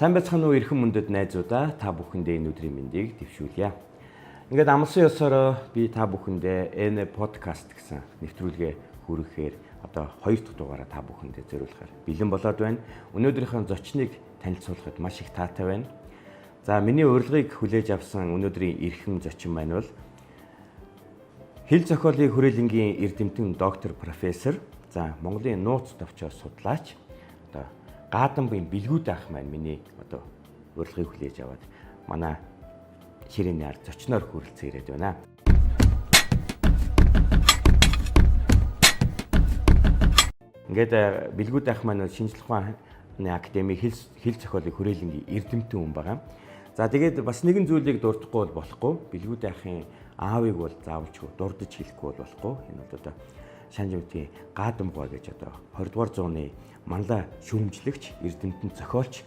Сайн байцгаана уу эрхэм мөндөд найзуудаа, та бүхэндээ энэ өдрийн мэндийг дэвшүүлье. Ингээд амлсан ёсороо би та бүхэндээ N podcast гэсэн нэвтрүүлгээ хүргэхээр одоо 2 дахь дугаараа та бүхэндээ зориулахаар бэлэн болоод байна. Өнөөдрийнхөө зочныг танилцуулахад маш их таатай байна. За миний урилгыг хүлээж авсан өнөөдрийн эрхэм зочин маань бол хэл зохиолын хүрээлэнгийн эрдэмтэн доктор профессор, за Монголын нууц товчоо судлаач, одоо Гадамбын бэлгүүд ах маань миний одоо урилгыг хүлээж аваад манай ширээний ард зочноор хүрэлцэн ирээд байна. Ингээд бэлгүүд ах маань шинжлэх ухааны академийн хэл зохиолын хүрээлэнгийн эрдэмтэн хүн байгаа. За тэгээд бас нэгэн зүйлийг дурдахгүй бол болохгүй. Бэлгүүд ахын аавыг бол заавалчгүй дурдж хэлэхгүй бол болохгүй. Энэ бол одоо Шанжимтгийн Гадамгуй гэж одоо 20 дугаар зууны манлай шүүмжлэгч, эрдэмтэн зохиолч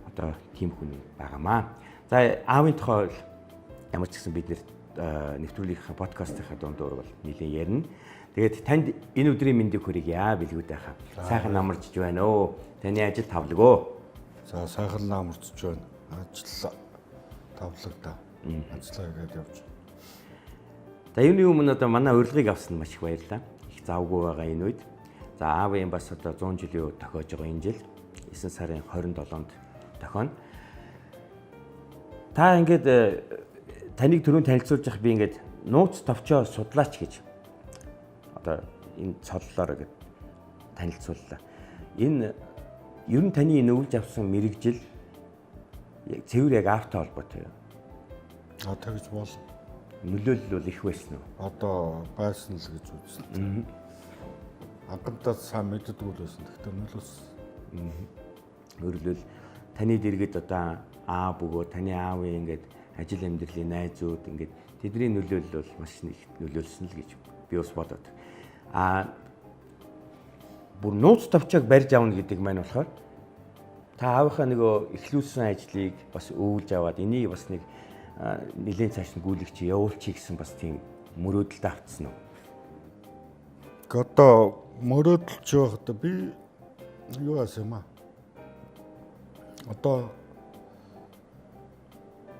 одоо тийм хүн байгаамаа. За аавын тухай ямар ч гэсэн бид нэр нэвтрүүлгийнхаа подкастынхаа дундуур бол нэлээд ярина. Тэгээд танд энэ өдрийн мэндийг хүргье, бэлгүүд байхаа. Сайхан амарчж байна оо. Таны ажил тавлаг. За сайхан амарчж байна. Ажил тавлаг да. Ажиллаа хийгээд явж. За юуны өмнө одоо манай урилгыг авсан маш их баярлалаа. Их завгүй байгаа энэ үед. За аавын бас одоо 100 жилийн үед тохиож байгаа энэ жил 9 сарын 27-нд тохионо. Та ингээд таныг түрүүн танилцуулж явах би ингээд нууц товчоо судлаач гэж одоо энэ цоллоор ингээд танилцууллаа. Энэ ер нь таны нөвлж авсан мэрэгжил яг цэвэр яг аавтай холбоотой юу? А тэгж бол нөлөөлөл бол их байсан уу? Одоо байсан л гэж үзсэн. Анхандаа сайн мэддэггүй л байсан. Гэхдээ нөлөөс. Өөрөлдвөл таны дэргэд одоо аа бөгөө таны аавын ингээд ажил амьдралын найзууд ингээд тэдний нөлөөлөл бол маш их нөлөөлсөн л гэж би бас бодод. А бүр нууц товчоог барьж авна гэдэг маань болохоор та аавынхаа нөгөө эхлүүлсэн ажлыг бас өвлж аваад энийг бас нэг нэлээд цааш нь гүйлгч явуулчих гэсэн бас тийм мөрөөдөлд автсан уу? Одоо мөрөөдөлж байхдаа би юу асан юм аа? Одоо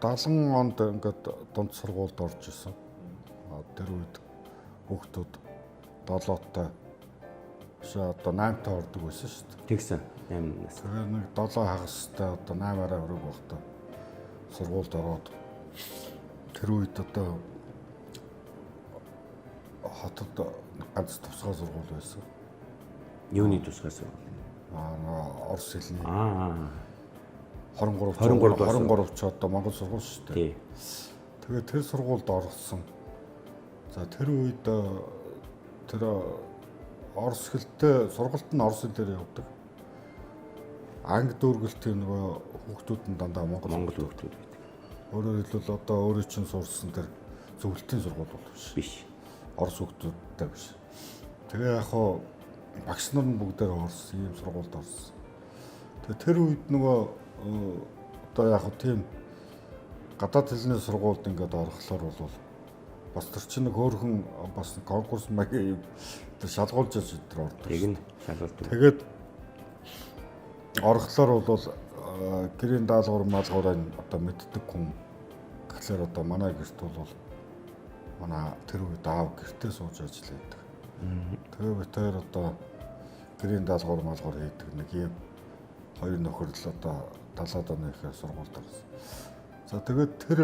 70 онд ингээд дунд сургуульд орж исэн. Тэр үед хүүхдүүд 7-тай биш одоо 8-тай ордог байсан шүү дээ. Тэгсэн 8 нас. Тэгээ нэг 7 хагастай одоо 8-аараа өрөг байхдаа сургуульд ороод тэр үед одоо хотод ганц тусгай сургууль байсан. Юуны тусгай сургууль? Аа орос хэлний. 23 23 ч одоо Монгол сургууль шүү дээ. Тэгээ тэр сургуульд орсон. За тэр үед тэр орос хэлтэй сургалт нь орос хэлээр явдаг. Анги дүүргэлтийн нөгөө хүүхдүүд нь дандаа Монгол хүүхдүүд байдаг. Өөрөөр хэлбэл одоо өөрөө чинь сурсан тэр зөвлөлтийн сургууль бол биш. Орос хүүхдүүдтэй биш. Тэгээ яг хуу багш нар нь бүгдээр орос ийм сургуульд орсон. Тэгээ тэр үед нөгөө одоо яг хуу тийм гадаад хэлний сургуульд ингээд орохлоор бол бас тэр чинь нэг хөөрхөн бас конкурс маягийн тэр шалгуулж яж тэр ордог. Тэг нь шалгуулдаг. Тэгээд орохлоор бол гэрийн даалгавар маалгаврыг одоо мэддэг хүн гэхлээр одоо манай гэрт бол манай тэр үед аав гэртээ сууж ажил хийдэг. Тэгээ бид хоёр одоо гэрийн даалгавар маалгавар хийдэг нэг ийм хоёр нөхөр л одоо 70-аад оны ихээр сургуульд орсон. За тэгээд тэр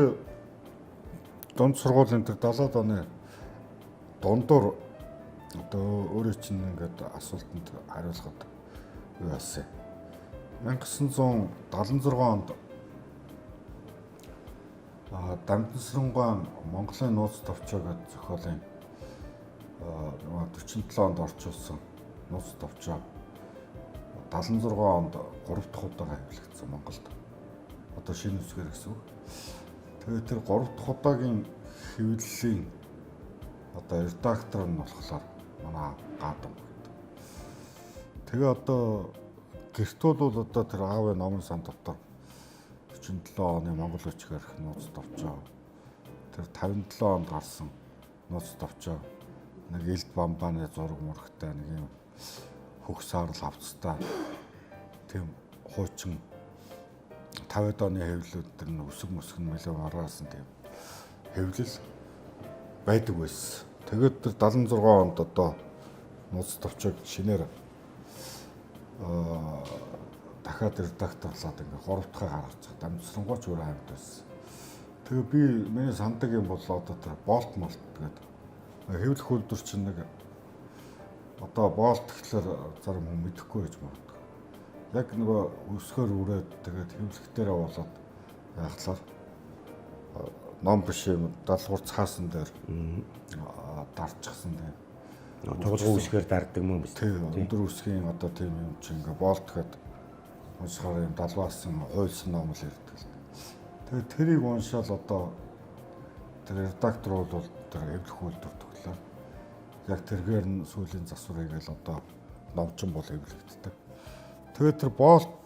дунд сургуулийн тэр 70-аад оны дундуур одоо өөрөө чинь ингээд асуултанд хариулахад юу яасан. 1976 онд Дамдинсрангуйн Монголын нууц товчоо гэдэг зохиолын 47 онд орчуулсан нууц товчоо 76 онд 3 дахь удаага хэвлэгдсэн Монголд. Одоо шинэ үсгээр гэсэн үг. Тэгээд тэр 3 дахь удаагийн хэвлэлийн одоо редактор нь болохоор манай Гадам гэдэг. Тэгээ одоо гэрт бол одоо тэр аавын номын сан дотор 47 оны Монгол бичгээр их нууц товчоо тэр 57 онд гарсан нууц товчоо нэг элд бамбааны зураг мөрөгтэй нэг юм хөх саарл хавцтай тийм хуучин 50-ад оны хэвлэлүүд тэр нь үсэг мүсг нь нэлээд вараасан тийм хэвлэл байдаг байсан. Тэгээд тэр 76 онд одоо нууц товчойг шинээр дахиад редакторлоод ингээ 3 дахь гаргаж байгаа. Дамжсангууч өөр хамт байсан. Тэгээ би миний сандаг юм бол одоо тэр болт молт гэдэг хэвлэх үйлдвэр чинь нэг одоо болт гэхлээр зарим хүн мэдэхгүй байж магадгүй. Яг нөгөө өсгөр үрээд тэгээд хэвлэх дээрээ болоод яхалаар ном биш юм далгуур цаасан дээр дарчихсан тийм. Тугалгуу үсгээр дарддаг мөн биз. Тийм, өндөр үсгийн одоо тийм юм чинь ингээ болт гэхэд уншихаар юм далбаасан хуйлсан ном л ирдэг л. Тэгээд тэрийг уншаал одоо тэр редактор бол тэр хэвлэх үйлдвэр төглөө. Яг тэргээр нь сүүлийн засвар хийгээл одоо номчин бол хэвлэгддэг. Тэгээд тэр болт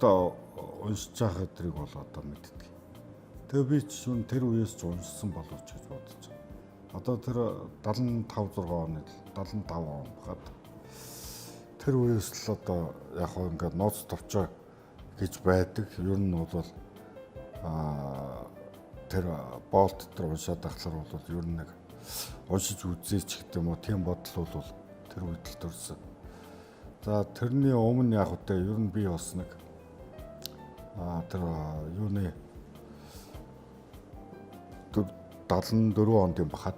уншиж байгаа тэрийг бол одоо мэддэг. Тэгээ би ч шүн тэр үеэс ч уншсан боловч гэж бодож байна. Одоо тэр 75 6 оны 75 он хад тэр үеэс л одоо яг хоо ингээд нууц товчоо гэж байдаг. Ер нь бол тэр болт дээр уншаад ахлаар бол ер нь нэг уншиж үзээч гэдэг юм уу, тийм бодол бол тэр үед л төрсөн. За тэрний өмнө яг үгүй ер нь би бас нэг тэр юуны 74 онд юм бахад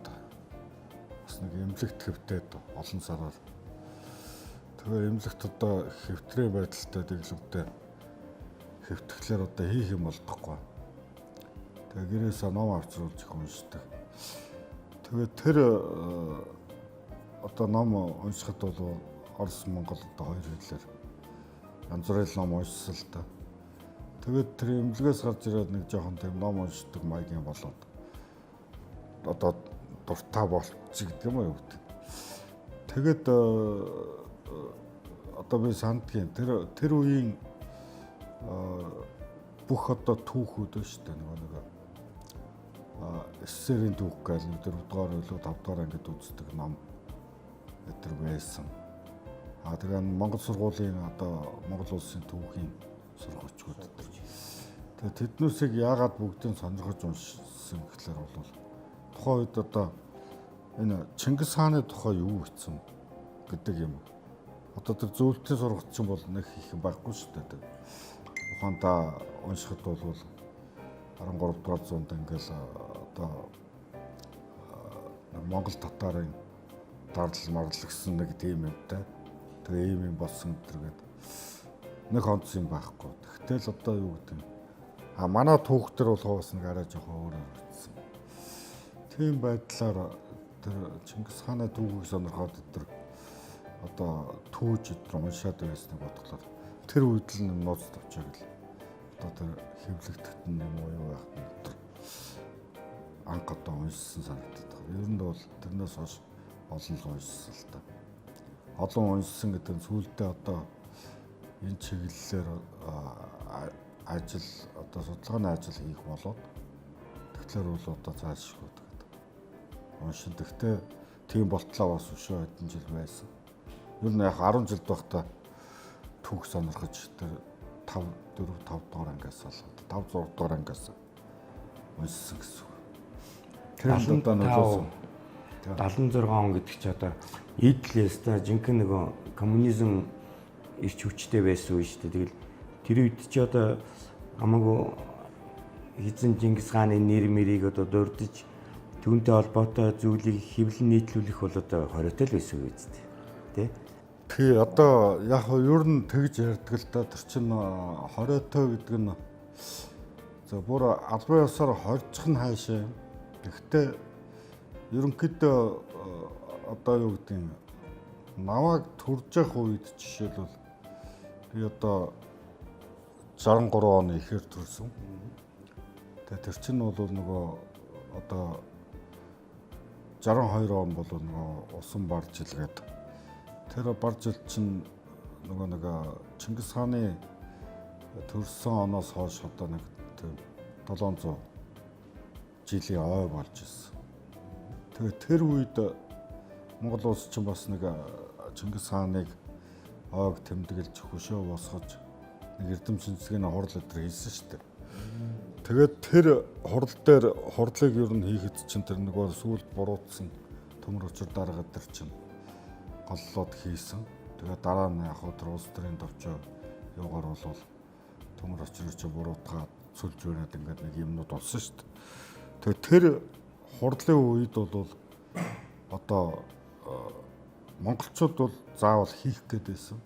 бас нэг эмнэлэгт хэвтээд олон сараар. Тэгээ эмнэлэгт одоо хэвтрийн байдалтай дэглэмтэй хэвтгэлээр одоо хийх юм болдохгүй. Тэгээ гэрээсээ ном авчруулж их уншдаг. Тэгээ тэр одоо ном уншихад бол Орос Монгол одоо хоёр хэлээр янз бүрийн ном уншсан л та. Тэгээд тэр эмнэлгээс гарч ирээд нэг жоохон тийм ном уншдаг маягийн болоод одоо дуртай болчих гэдэг юм уу юу гэдэг. Тэгээд одоо би сандгийн тэр үеийн бүх одоо түүхүүд шүү дээ, нөгөө нэг СССР-ийн түүх гээл нэг 4 дугаар илүү 5 дугаар ангид үздэг ном өдр байсан. А тэгээ Монгол сургуулийн одоо Монгол улсын түүхийн сургагчуд өдр. Тэгээ тэднүүсийг яагаад бүгдийг сонирхож уншсан гэхлээр бол тухайн үед одоо энэ Чингис хааны тухай юу хийсэн гэдэг юм. Одоо тэр зөвлөлтийн сургагч чинь бол нэг их юм байхгүй шүү дээ. Ухаандаа уншихад бол 13 дугаар зуунд ингээл одоо Монгол татарын дардал марлал гэсэн нэг тийм юмтай. Тэгээ ийм юм болсон гэдэргээд нэг онц юм байхгүй. Тэгтэл одоо юу гэдэг юм. А манай түүх төр бол бас нэг арай жоохон өөрөөр бичсэн. Тийм байдлаар тэр Чингис хааны түүхийг сонирхоод тэр одоо түүж өдр уншаад байсныг бодглоор тэр үед л нууц товчоо гэл одоо тэр хэвлэгдэхт нь юм уу юу байх нь тэр анх одоо уншсан санагдаад байна. Ер нь бол тэрнээс хойш олон л уншсан л та. Олон уншсан гэдэг нь сүүлдээ одоо энэ чиглэлээр ажил одоо судалгааны ажил хийх болоод тэгэхээр бол одоо цаашгүй тэгээд уншин. Тэгтээ тийм болтлоо бас өшөө хэдэн жил байсан. Ер нь яг 10 жилд байхдаа түүх сонирхож тэр 5 4 5 дугаар ангиас л 5 6 дугаар ангиас уншсан гэсэн үг. Тэр нь одоо нөлөөсөн. 76 он гэдэг чи одоо идэл ёстой жинхэнэ нөгөө коммунизм ирч хүчтэй байсан үе шүү дээ. Тэгэл тэр үед чи одоо хамаагүй хизэн Чингис хааны нэр мэрийг одоо дурдж түүнтэй холбоотой зүйлийг хэвлэн нийтлүүлэх бол одоо хориотой л байсан үе дээ. Тэ? Тий, одоо яг ер нь тэгж ярьдаг л да. Тэр чинь хориотой гэдэг нь за бүр албан ёсоор хорчих нь хаашаа. Гэхдээ ерөнхийдөө одоо юу гэдэг нь намайг төрж явах үед жишээлбэл би одоо 63 оны ихээр төрсөн. Тэгээ тэр чинь бол нөгөө одоо 62 он бол нөгөө усан бар жил гэдэг. Тэр бар жил чинь нөгөө нэг Чингис хааны төрсөн оноос хойш одоо нэг 700 жилийн ой болж ирсэн. Тэгээ тэр үед Монгол улс чинь бас нэг Чингис хааныг ойг тэмдэглэж хөшөө босгож нэг эрдэм шинжилгээний хурал өдр хийсэн шүү дээ. Тэгээд тэр хурал дээр хурлыг ер нь хийхэд чинь тэр нөгөө сүүлд буруутсан төмөр учир дарга тэр чинь голлоод хийсэн. Тэгээд дараа нь яг тэр улс төрийн товчоо юугаар болвол төмөр учрыг чи буруутгаад цөлж өрөөд ингээд нэг юмнууд болсон шүү дээ. Тэгээд тэр хурлын үед бол одоо монголчууд бол заавал хийх гээд байсан.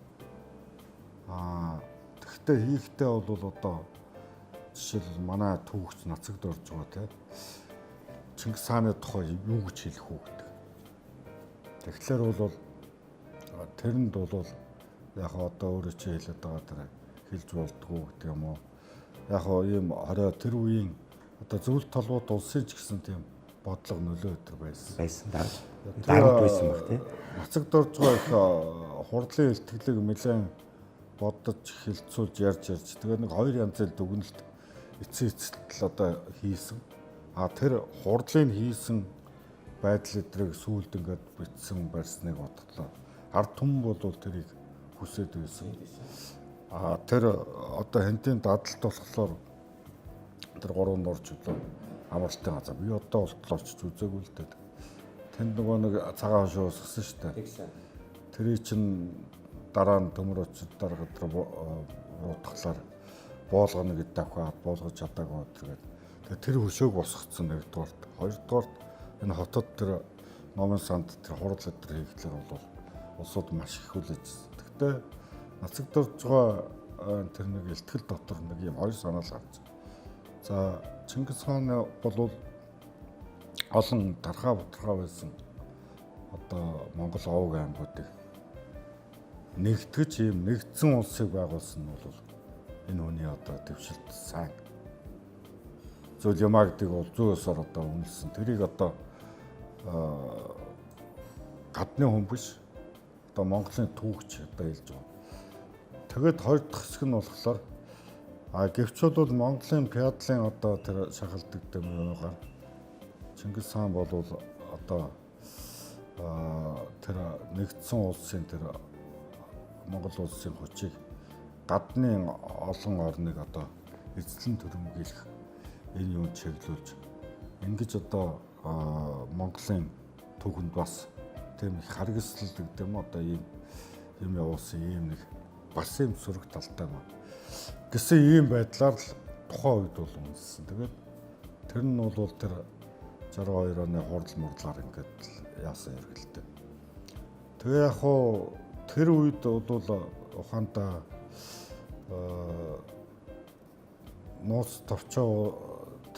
Аа тэгвэл хийхдээ бол одоо жишээлбэл манай түүхч Нацагд орж байгаа тийм Чингис хааны тухай юу гэж хэлэх үү гэдэг. Тэгэхээр бол тэрэнд бол яг одоо өөрөө чи хэлээд байгаа тэр хэлж болдгоо гэдэг юм уу. Яг ийм орой тэр үеийн одоо зөвлөлт толгойд улсын ч гэсэн тийм бодлого нөлөө өдр байсан. Байсан дарамт байсан баг тий. Нацагд орж байгаа их хурлын илтгэлийг нэлээд бодож хэлцүүлж ярьж ярьж тэгээ нэг хоёр янзын дүгнэлт эцсийн эцэст л одоо хийсэн. А тэр хурлыг хийсэн байдал эдрийг сүүлд ингээд битсэн барьсныг бодглоо. Ард түмэн бол тэрийг хүсээд байсан. А тэр одоо хэнтийн дадалт болохоор тэр гурван нуур чөлөө амралтын газар. Би одоо болтол очиж үзээгүй л дээ. Тэнд нөгөө нэг цагаан хошуу усгасан шүү дээ. Тэрий чинь дараа нь төмөр очиж дарга тэр буутглаар буулгана гэд давхаад буулгаж чадаагүй өдр гээд. Тэгээ тэр хөшөөг босгоцсон нэгдүгээрт. Хоёрдугаарт энэ хотод тэр номын санд тэр хурал өдр хийхлээр бол улсууд маш их хүлээж. Тэгтээ Нацагд орж байгаа тэр нэг илтгэл дотор нэг юм хоёр санаа л гарч. За Чингис хаан бол олон тархаа бутархаа байсан одоо Монгол овог аймагуудыг нэгтгэж ийм нэгдсэн улсыг байгуулсан нь бол энэ хүний одоо дэвшилт сайн зүйл юмаа гэдэг бол зүй ёсоор одоо үнэлсэн. Тэрийг одоо гадны хүн биш одоо Монголын түүхч одоо хэлж байгаа. Тэгээд хоёр дахь хэсэг нь болохоор гэвч бол Монголын феодлын одоо тэр шахалдаг дэмжээгээр Чингис хаан бол одоо тэр нэгдсэн улсын тэр Монгол улсын хүчийг гадны олон орныг одоо эзлэн төрөмгийлэх энэ юунд чиглүүлж ингэж одоо Монголын түүхэнд бас тийм их харгислал гэдэг юм одоо ийм юм явуулсан ийм нэг бас юм сөрөг талтай юм гэсэн ийм байдлаар л тухайн үед бол үнэлсэн. Тэгээд тэр нь бол тэр 62 оны хурал мурдлаар ингээд яасан хэрэгэлтэй. Тэгээ яг хуу тэр үед бол ухаандаа нууц товчоо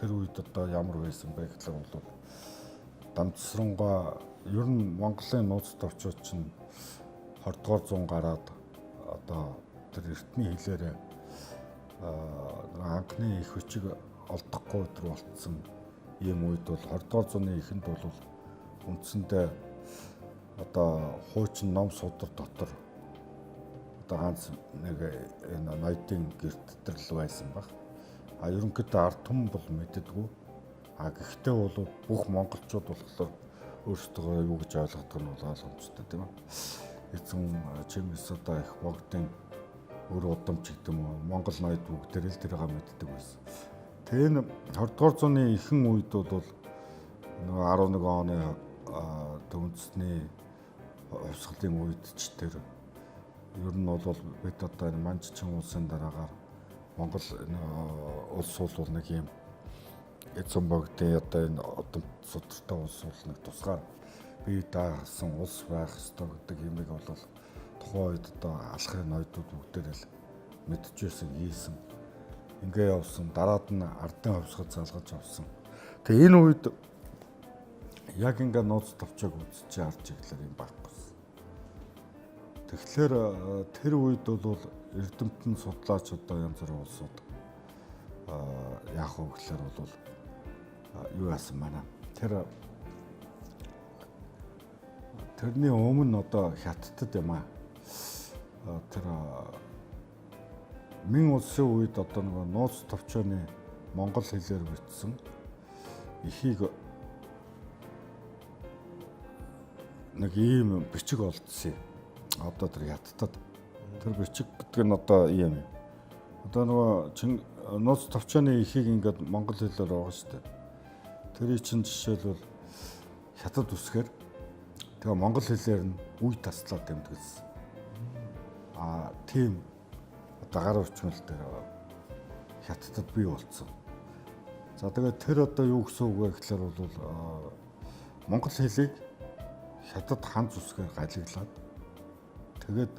тэр үед одоо ямар байсан бэ гэхлээр бол дамцсрангаа ер нь Монголын нууц товчоо чинь 20 дугаар зуун гараад одоо тэр эртний хэлээрээ анхны их хүчийг олдохгүй өдр болцсон ийм үед бол 20 дугаар зууны эхэнд бол үндсэндээ одоо хуучин ном судар дотор одоо ганц нэг энэ ноёдын гэрт дээр л байсан баг. А ерөнхийдөө ард түмэн бол мэддэггүй. А гэхдээ бол бүх монголчууд болохоор өөрсдөө юу гэж ойлгодог нь бол ойлгомжтой тийм ээ. Эзэн Чингис одоо их богдын өр удамч гэдэг юм уу Монгол ноёд бүгдээр л тэрийг мэддэг байсан. Тэгээ энэ 20 дугаар зууны ихэнх үед бол нөгөө 11 оны үндэсний хувьсгалын үед ч тэр ер нь бол бид одоо энэ Манжчин улсын дараагаар Монгол улс бол нэг юм эзэн богдын одоо энэ удам судартай улс бол нэг тусгаар бие даасан улс байх ёстой гэдэг юмыг бол тухайн үед одоо алхахын ноёдууд бүгдээр л мэдчихсэн хийсэн. Ингээ явсан дараад нь ардын хувьсгал залгаж авсан. Тэгээ энэ үед яг ингээ нууц товчоог үзчихээ харж иглээр юм баггүйсэн. Тэгэхээр тэр үед бол эрдэмтэн судлаач одоо янз бүрийн улсууд яах вэ гэхээр бол юу яасан байна. Тэрний өмнө одоо хятадд юм аа. Тэр Мин улсын үед одоо нөгөө нууц товчооны монгол хэлээр бичсэн эхийг нэг ийм бичиг олдсон юм. Одоо тэр хятадд тэр бичиг гэдэг нь одоо ийм юм. Одоо нөгөө нууц товчооны ихийг ингээд монгол хэлээр байгаа шүү дээ. Тэрий чинь жишээлбэл хятад үсгээр тэгээ монгол хэлээр нь үе таслаад тэмдэглэсэн. Аа тийм одоо гар хүчмэл дээр хятадд бий болсон. За тэгээд тэр одоо юу гэсэн үг вэ гэхээр бол монгол хэлийг хятад хан зүсгээр галиглаад тэгээд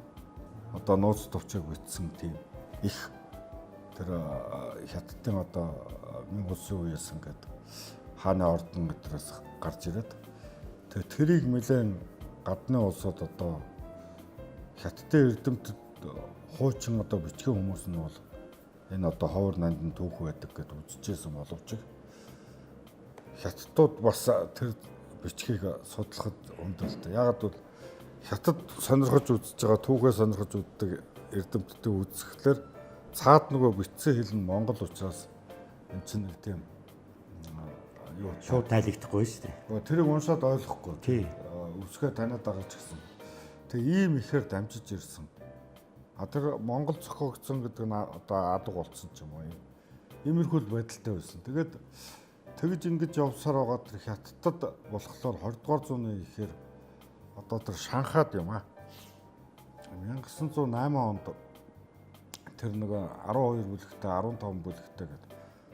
одоо нууц товчоог бичсэн тийм их тэр хятадын одоо Мин улсын үеэс ингээд хааны ордон гэдрээс гарч ирээд тэгээд тэрийг нэлээд гадны улсууд одоо хятадын эрдэмтэд хуучин одоо бичгийн хүмүүс нь бол энэ одоо ховор нандин түүх байдаг гэд үзчихсэн боловч хятадууд бас тэр бичгийг судлахад өндөрлөлтөө. Яагаад гэвэл хятад сонирхож үзэж байгаа түүхээ сонирхож үздэг эрдэмтдийг үзэхлээр цаад нөгөө бичсэн хэл нь монгол учраас энэ чинь нэг тийм юу шууд тайлэгдэхгүй шүү дээ. Тэрийг уншаад ойлгохгүй. Тий. Үсгээ таниад байгаа ч гэсэн. Тэгээ ийм ихээр дамжиж ирсэн. А тэр Монгол зохиогдсон гэдэг нь одоо алга болцсон ч юм уу. Иймэрхүү л байдалтай байсан. Тэгээд тэгж ингэж явсаар байгаа тэр хятадд болохоор 20 дугаар зууны ихээр одоо тэр Шанхайд юм аа. 1908 онд тэр нэг 12 бүлэгтэй 15 бүлэгтэй гэдэг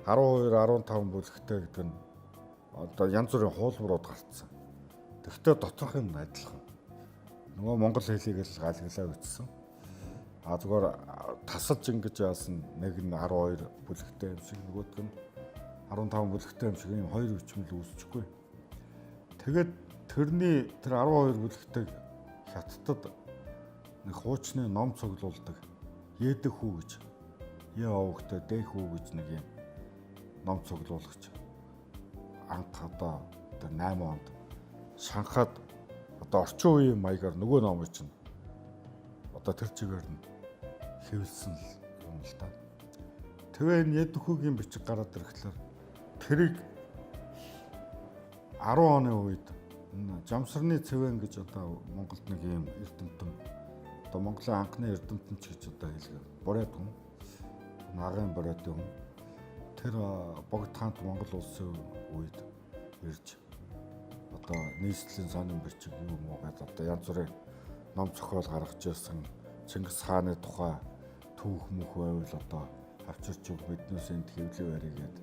12 15 бүлэгтэй гэдэг нь одоо янз бүрийн хуулбарууд гарцсан. Тэгвэл доторх юм адилхан. Нөгөө монгол хэлийг л галиглаа бичсэн. А зүгээр тасалж ингэж яасан нэг нь 12 бүлэгтэй юм шиг нөгөөх нь 15 бүлэгтэй юм шиг ийм хоёр бичмэл үүсчихгүй. Тэгээд тэрний тэр 12 бүлэгтэйг хятадд нэг хуучны ном цуглуулдаг Ээдэх хүү гэж Е овогтой Дэх хүү гэж нэг юм ном цуглуулагч анх одоо тэр 8 онд Шанхайд одоо орчин үеийн маягаар нөгөө номыг чинь одоо тэр чигээр нь хэвлсэн юм л та. Тэгээ энэ Ядхүүгийн бичиг гараад ирэхлээр тэрийг 10 оны үед Жамсарны цэвэн гэж одоо Монголд нэг юм эрдэмтэн одоо Монголын анхны эрдэмтэн ч гэж одоо хэлгээ. Бурайд хүн. Нагын бурайдын хүн. Тэр Богд хаант Монгол улсын үед ирж одоо нийслэлийн сонин бичиг юм уу гэдэг одоо янз бүрийн ном зохиол гаргаж ирсэн. Чингис хааны тухай түүх мөх байвал одоо авчирч өг биднээс энд хэвлэл барья гэд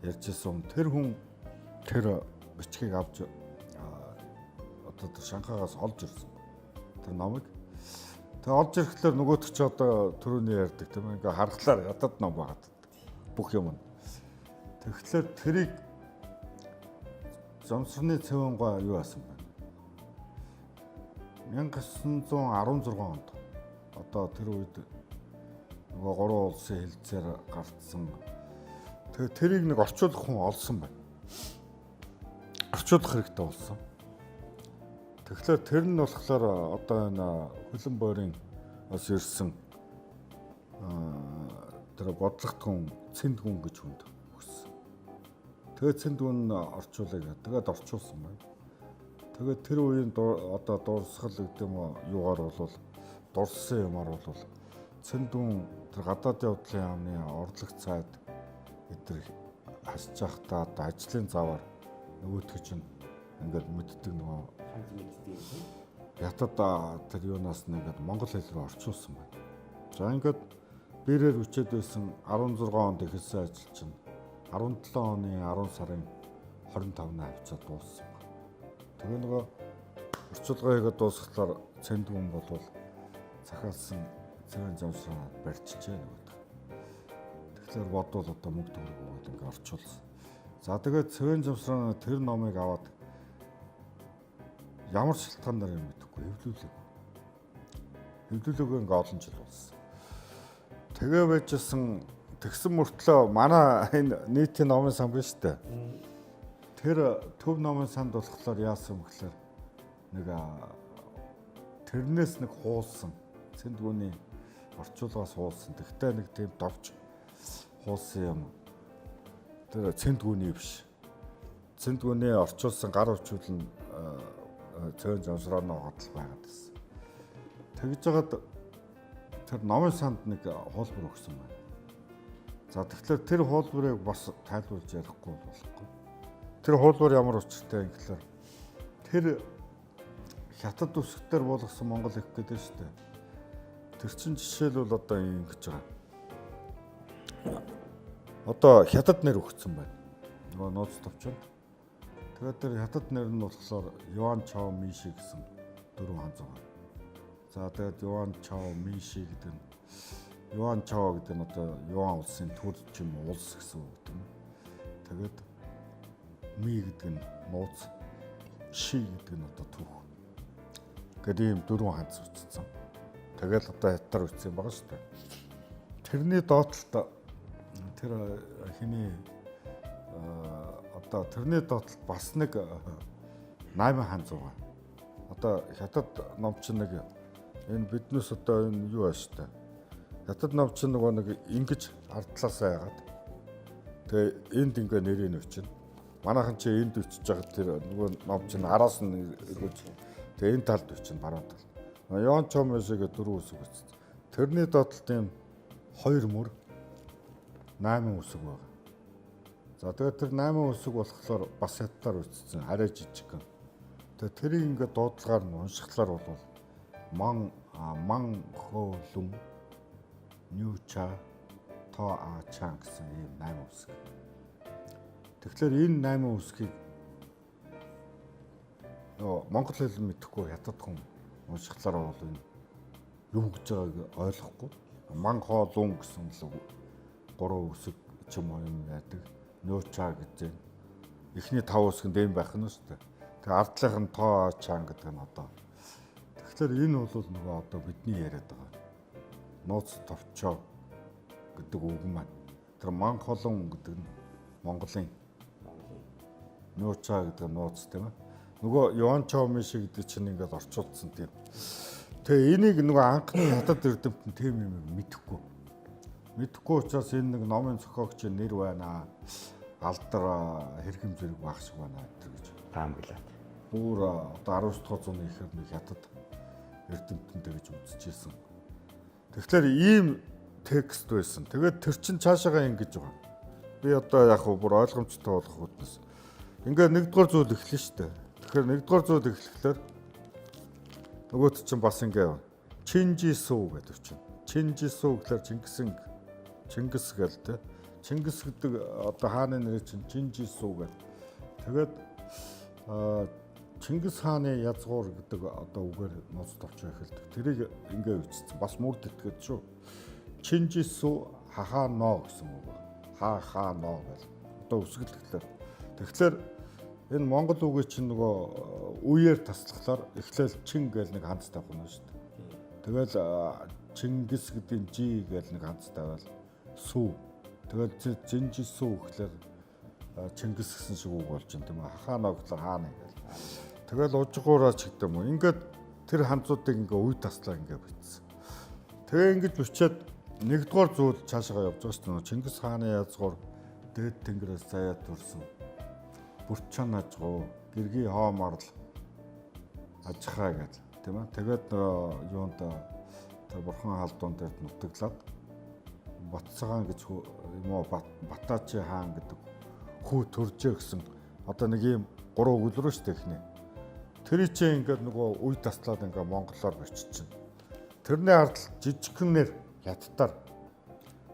ярьжсэн. Тэр хүн тэр бичгийг авч одоо тэр Шанхайгаас олж ирсэн. Тэр номыг. Тэгээ олж ирэхлээр нөгөөх чи одоо түрүүний ярьдаг тийм ээ ингээ харахлаар ядад ном байгаад бүх юм. Тэгэхээр тэрийг Жамсарны цэвэн гой юу асан бэ? 1916 онд одоо тэр үед нөгөө гурван улсын хэлцээр гарцсан. Тэгээ тэрийг нэг орчуулах хүн олсон байна. Орчуулах хэрэгтэй болсон. Тэгэхээр тэр нь болохоор одоо энэ хөлөн бойрын бас ирсэн тэр бодлогот хүн Цэнд гүн гэж хүнд өгсөн. Тэгээ Цэнд гүн орчуулъя гэдэг. Тэгээд орчуулсан байна. Тэгээд тэр үеийн одоо дурсгал гэдэг юм уу юугаар бол дурссан юмар бол Цэнд гүн тэр гадаадын явдлын яамны орлог цайд эдэр хасж байхдаа одоо ажлын заваар нөгөөтгө чинь ингээд мэддэг нөгөө ханз мэддэг юм. Хятад тэр юунаас нь ингээд монгол хэл рүү орчуулсан байна. За ингээд бэрээр хүчээд байсан 16 онд эхэлсэн ажил чинь 17 оны 10 сарын 25-ны хавцаа дууссан байна. Тэгээ нөгөө орчуулга хийгээд дуусгахлаар Цэнд гүн болвол захиалсан цэвэн замсраа барьчихжээ нөгөөд. Тэгэхээр бодвол одоо мөнгө төгрөг өгөөд ингээд орчуулсан. За тэгээд цэвэн замсраа тэр номыг аваад ямар шалтгаанаар юм мэдэхгүй хэвлүүлээгүй. Хэвлүүлээгүй ингээ олон жил болсон. Тэгээ байжсэн тэгсэн мөртлөө манай энэ нийтийн номын сан биш үү? Тэр төв номын санд болохоор яасан юм гэхээр нэг тэрнээс нэг хуулсан Цэнд гүний орчуулгаас хуулсан. Тэгтээ нэг тийм товч хуулсан юм. Тэр Цэнд гүний биш. Цэнд гүний орчуулсан гар хүчүүл нь цөөн зовсроо годл байгаад байсан. Тэгж жагаад тэр номын санд нэг хуулбар өгсөн байна. За тэгэхээр тэр хуулбарыг бас тайлбарлаж ярихгүй болохгүй. Тэр хуулбар ямар учиртай юм гэхээр тэр хятад үсгтэр буулгасан Монгол их гэдэг шүү дээ. Тэр чинь жишээлбэл одоо ингэж байгаа. Одоо хятад нэр өгсөн байна. Нөгөө нууц товчонд. Тэгээд тэр хятад нэр нь болохоор Юан Чао Миши гэсэн дөрвөн хан зугаа. За тэгээд Юан Чао Миши гэдэг нь Юан Чао гэдэг нь одоо Юан улсын төр ч юм уу улс гэсэн үг тийм үү. Тэгээд Ми гэдэг нь нууц, Ши гэдэг нь одоо түүх. Гэдэг ийм дөрвөн ханц үтцсэн. Тэгэл одоо хятадаар үтсэн юм байгаа шүү дээ. Тэрний доотлолт тэр хиний одоо тэрний доотлолт бас нэг 8 хан зугаа. Одоо хятад ном чинь нэг энэ биднээс одоо энэ юу аа шүү дээ. Хятад ном чинь нөгөө нэг ингэж ардлаасаа яагаад. Тэгээ энд ингээ нэрийг нь өчнө. Манайхан чи энд өчөж байгаа тэр нөгөө ном чинь араас нь эргүүлж тэгээ энэ талд өчнө баруун талд. Йон Чомэшигээ дөрөв үсэг өчсөн. Тэрний доотлолт ийм хоёр мөр 8 үсэг байгаа. За тэгээд тэр 8 үсэг болохоор бас хятадаар үссэн арай жижигхэн. Тэгээд тэрийг ингээд дуудлагаар нь уншихлаар бол ман ман хөөлүн нүүча то а чан гэсэн ийм 8 үсэг. Тэгэхээр энэ 8 үсгийг нөгөө монгол хэл мэдэхгүй хятад хүн уншихлаар бол энэ юу гэж байгааг ойлгохгүй. Ман хоолун гэсэн л гурван үсэг ч юм уу юм яадаг. Нуучаа гэж байна. Эхний тав үсэг нь дэм байх нь шүү дээ. Тэгээ ардлынх нь тоо чан гэдэг нь одоо. Тэгэхээр энэ бол нөгөө одоо бидний яриад байгаа. Нууц товчоо гэдэг үг маань. Тэр ман холон гэдэг нь Монголын нуучаа гэдэг нь нууц тийм ээ. Нөгөө Юан Чоумиши гэдэг чинь ингээд орчуулсан тийм. Тэгээ энийг нөгөө анхны хятад эрдэмтэн тийм юм мэдэхгүй. Мэдэхгүй учраас энэ нэг номын зохиогчийн нэр байна. Алдар хэрэгэм зэрэг байх шиг байна гэдэг гэж таамаглаад. Бүр одоо 19 дугаар зууны ихээр нэг хятад эрдэмтэн тэгж үзчихсэн. Тэгэхээр ийм текст байсан. Тэгээд тэр чин цаашаагаа ингэж байгаа. Би одоо яг хөө бүр ойлгомжтой болох үүднээс. Ингээ нэгдүгээр зүйл эхлэн штэ. Тэгэхээр нэгдүгээр зүйл эхлэхлээр нөгөөт чинь бас ингээ Чинжисүү гэдэг чинь. Чинжисүү гэхлээр Чингисэн Чингис гэл те. Чингис гэдэг одоо хааны нэр чинь Чинжисүү гэл. Тэгээд Чингис хааны язгуур гэдэг одоо үгээр нууц товчоо эхэлдэг. Тэрийг ингээ бичсэн. Бас мөр тэтгээд шүү. Чинжисүү хахаа ноо гэсэн үг. Ха хаа ноо гэл. Одоо үсгэлтэхлээр. Тэгэхээр энэ монгол үгийг чинь нөгөө үеэр таслахлаар эхлээл чин гээл нэг ханц тавих нь шүү дээ. Тэгэл Чингис гэдэг нь жи гээл нэг ханц тавиал сүү. Тэгэл Жинжисүү гэхлээр Чингис гэсэн шиг үг болж байна тийм ээ. Хахаа ноо гэхлээр хаана гээл. Тэгэл ужгуураа ч гэдэг юм уу. Ингээд тэр ханцуудыг ингээ үе таслаа ингээ бичсэн. Тэгээ ингэж бичээд нэгдүгээр зүйл цаашаа явж байгаа шүү дээ. Чингис хааны язгуур дээд тэнгэрээс заяа төрсөн. Бүрчан ажгуу, гэргий хоо марл ажихаа гэл тийм ээ. Тэгээд нөгөө юунд тэр бурхан халдуун дээр нутаглаад Батцагаан гэж юм уу Батаачи хаан гэдэг хүү төржээ гэсэн одоо нэг ийм гурван өгүүлбэр шүү дээ эхний. Тэр чинь ингээд нөгөө үе таслаад ингээд монголоор биччихэв. Тэрний ард жижигхэнээр хятадаар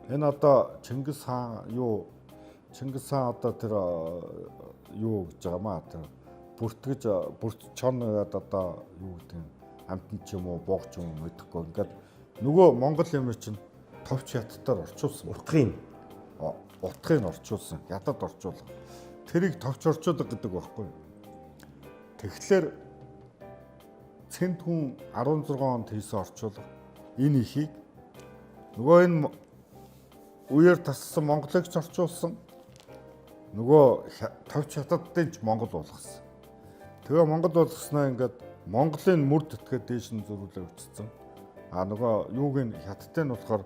энэ одоо Чингис хаан юу Чингис хаан одоо тэр юу гэж байгаа маа тэр бүртгэж бүрт чон гэдэг одоо юу гэдэг нь амтан ч юм уу бууг ч юм уу мэдэхгүй ингээд нөгөө монгол юм чинь товч хятадаар орчуулсан. Утгыг орчуулсан. Хятад орчуулга. Тэрийг товч орчуулга гэдэг байхгүй юу? Тэгэхээр Цэнд хүн 16 онд хийсэн орчуулга энэ ихийг нөгөө энэ үеэр тассан Монголыг ч орчуулсан. Нөгөө товч хятадын ч Монгол болгосон. Тэгээ Монгол болгосноо ингээд Монголын мөр тэтгээд дээш нь зөрүүлээ өчсөн. А нөгөө юуг нь хятадын болохоор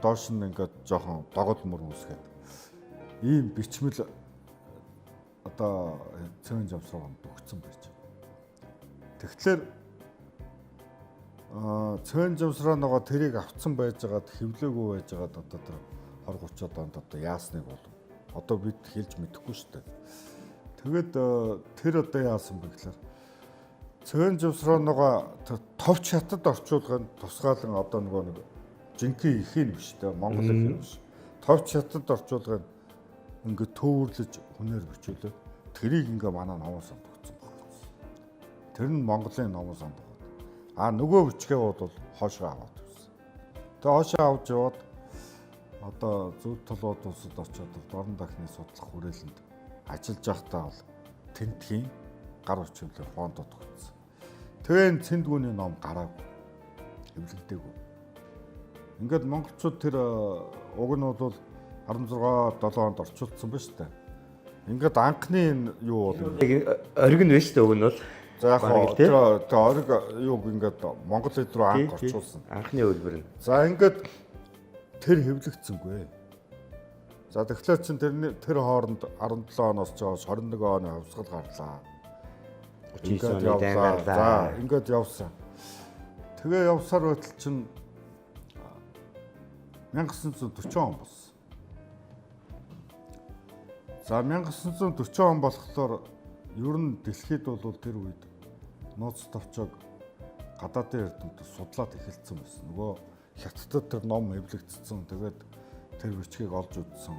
доош нь ингээд жоохон догол мөр үүсгээд ийм бичмэл одоо цэвэн жамсруу өгсөн байж. Тэгэхээр цэвэн жамсраа нөгөө тэрийг авцсан байжгаад хевлээгүй байжгаад одоо тэр 20 30-аад онд одоо яасныг бол одоо бид хэлж мэдэхгүй шүү дээ. Тэгээд тэр одоо яасан бэ гэхээр Цэвэн Живсроныгоо товч хятад орчуулгын тусгаалan одоо нөгөө нэг жинхэнэ ихийн биш те, Монгол ихийн биш. Товч хятад орчуулгын ингээд төвөрлөж хүнээр бичүүлээд тэрийг ингээ манай номон санд өгсөн баг. Тэр нь Монголын номон санд байгаа. А нөгөө бичгээ бол хоошоо аваад өгсөн. Тэгээ хоошоо авч яваад одоо зүүд толгойд улсад очиод дорн дахны судлах хүрээлэнд ажиллаж байхдаа бол тентхийн гар хүчимлэг фондод өгсөн. Тэгээ энэ цэндгүүний ном гараагүй. Хэвлэгдээгүй. Ингээд монголчууд тэр уг нь бол 16 7 онд орчуулсан ба шүү дээ. Ингээд анхны энэ юу бол ориг нь байна шүү дээ уг нь бол. За яг хоо тэр ориг юуг ингээд монгол хэл рүү анх орчуулсан. Анхны хөлбөр нь. За ингээд тэр хэвлэгдсэнгүй. За тэгэхээр чин тэр хооронд 17 оноос ч хойш 21 оны хувьсгал гарлаа. 39 оны дайн гарлаа. За ингээд явсан. Тэгээ явсаар байтал чин 1940 он болсон. За 1940 он болохоор ер нь дэлхийд бол тэр үед нууц товчоог гадаадын эрдэмтэд судлаад эхэлсэн байсан. Нөгөө хятадд тэр ном хэвлэгдсэн. Тэгээд тэр бичгийг олж үзсэн.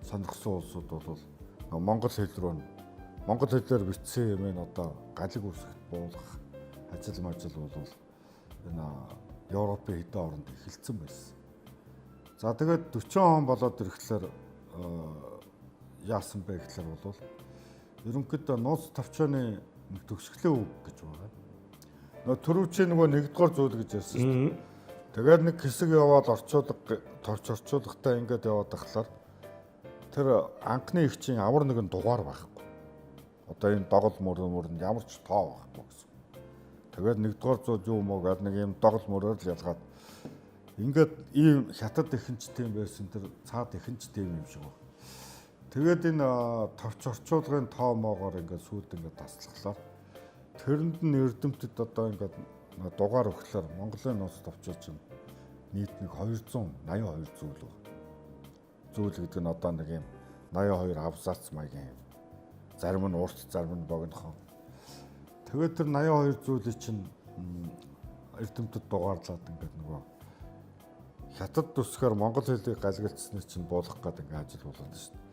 Сонирхсан улсууд бол монгол хэл рүү монгол хэлээр бичсэн юм нь одоо галиг үсгт буулгах ажил мажил бол энэ Европын хэдэн оронд эхэлсэн байсан. За тэгээд 40 он болоод ирэхлээр яасан бэ гэхлээр бол ерөнхийдөө нууц товчооны нэг төгсгөлийн үг гэж байгаа. Нөгөө түрүүчийн нөгөө нэгдүгээр зүйл гэж ярьсан шүү дээ. Тэгээд нэг хэсэг яваад орчуулга товч орчуулгатай ингээд яваад тахлаар тэр анхны их чинь ямар нэгэн дугаар байхгүй. Одоо энэ догол мөрөн ямар ч тоо байхгүй гэсэн. Тэгээд нэгдүгээр зүйл юу юм уу гэдэг нэг юм догол мөрөөр л ялгаад ингээд ийм хятад ихэнч тийм байсан, тэр цаад ихэнч тийм юм шиг байна. Тэгээд энэ товч орчуулгын тоо моогоор ингээд сүйд ингээд таслахлаар тэрэнд нь эрдэмтэд одоо ингээд дугаар өгөхлөөр Монголын нууц товчоо чинь нийт нэг 282 зүйл байна. Зүйл гэдэг нь одоо нэг юм 82 абзац маягийн юм. Зарим нь урт, зарим нь богинохон. Тэгээд тэр 82 зүйлийг чинь эрдэмтэд дугаарлаад ингээд нөгөө хятад төсгөр монгол хэлийг галгалцсныг чинь буулгах гэдэг ингээд ажил болоод шүү дээ.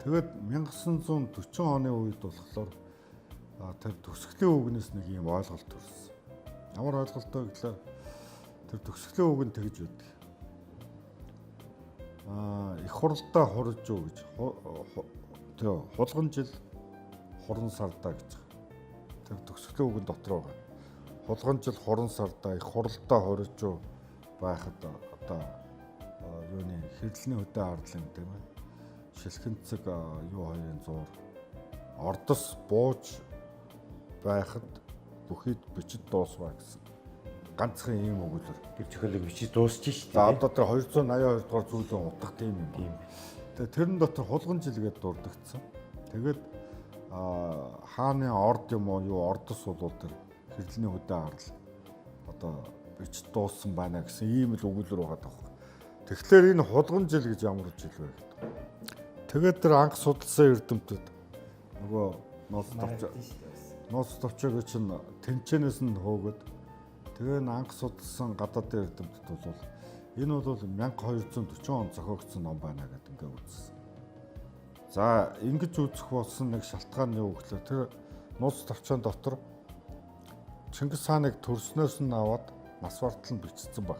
Тэгээд 1940 оны үед болохоор тэр төгсгөлийн үгнээс нэг юм ойлголт төрсөн. Ямар ойлголт вэ гэхээр тэр төгсгөлийн үг нь тэгж байдаг. Их хуралдаа хурж юу гэж тэр хулган жил хуран сардаа гэж. Тэр төгсгөлийн үгэн дотор байгаа. Хулган жил хуран сардаа их хуралдаа хурж юу байхад одоо юуны хэрлэний хөдөө арлан тийм ээ. Шилхэн цэг юу хоёрын зуур ордос бууж байхад бүхийд бичид дуусваа гэсэн ганцхан ийм өгүүлбэр. Тэр зохиолыг бичиж дуусч шít. За одоо тэр 282 дугаар зүйлийн утга тийм юм байна. Тэгээ тэрэн дотор хулган жил гэдээ дурдагдсан. Тэгээд хааны орд юм уу юу ордос бол тэр хэрлэний хөдөө арал одоо бичид дууссан байна гэсэн ийм л өгүүлбэр байгаа таах. Тэгэхээр энэ хулган жил гэж ямар жил вэ гэдэг. Тэгээд тэр анх судалсан эрдэмтэд нөгөө нууц товчоог чинь тэнчэнээс нь хөөгөөд тэгээ анх судалсан гадаадын эрдэмтэд бол энэ бол 1240 он зохиогдсон ном байна гэдээ ингээ үзсэн. За ингэж үзэх болсон нэг шалтгаан нь юу гэхээр тэр нууц товчоон дотор Чингис хааныг төрснөөс нь аваад нас бартал нь бичсэн баг.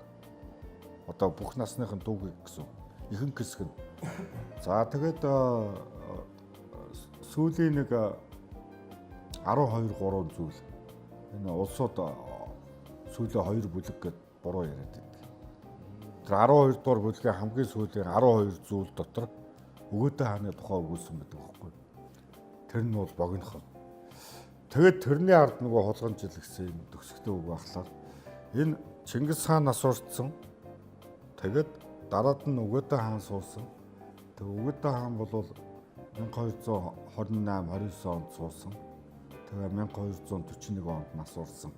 Одоо бүх насныхын дүүгийг гэсэн. Ихэнх хэсэг нь. За тэгээд сүүлийн нэг 12 3 зүйл энэ улсууд сүүлийн 2 бүлэг гэд буруу яриад байдаг. Тэр 12 дугаар бүлгийн хамгийн сүүлийн 12 зүйл дотор Өгөөдөө хааны тухай өгүүлсэн байдаг байхгүй. Тэр нь бол богинохон. Тэгээд тэрний ард нөгөө хулган жил гэсэн юм төгсгөлтэй үг байхлаар энэ Чингис хаан нас урдсан. Тэгээд дараад нь Өгөөдөө хаан суусан. Тэгээд Өгөөдөө хаан бол 1228 29 онд суусан. Тэгээ 1241 онд нас урсан.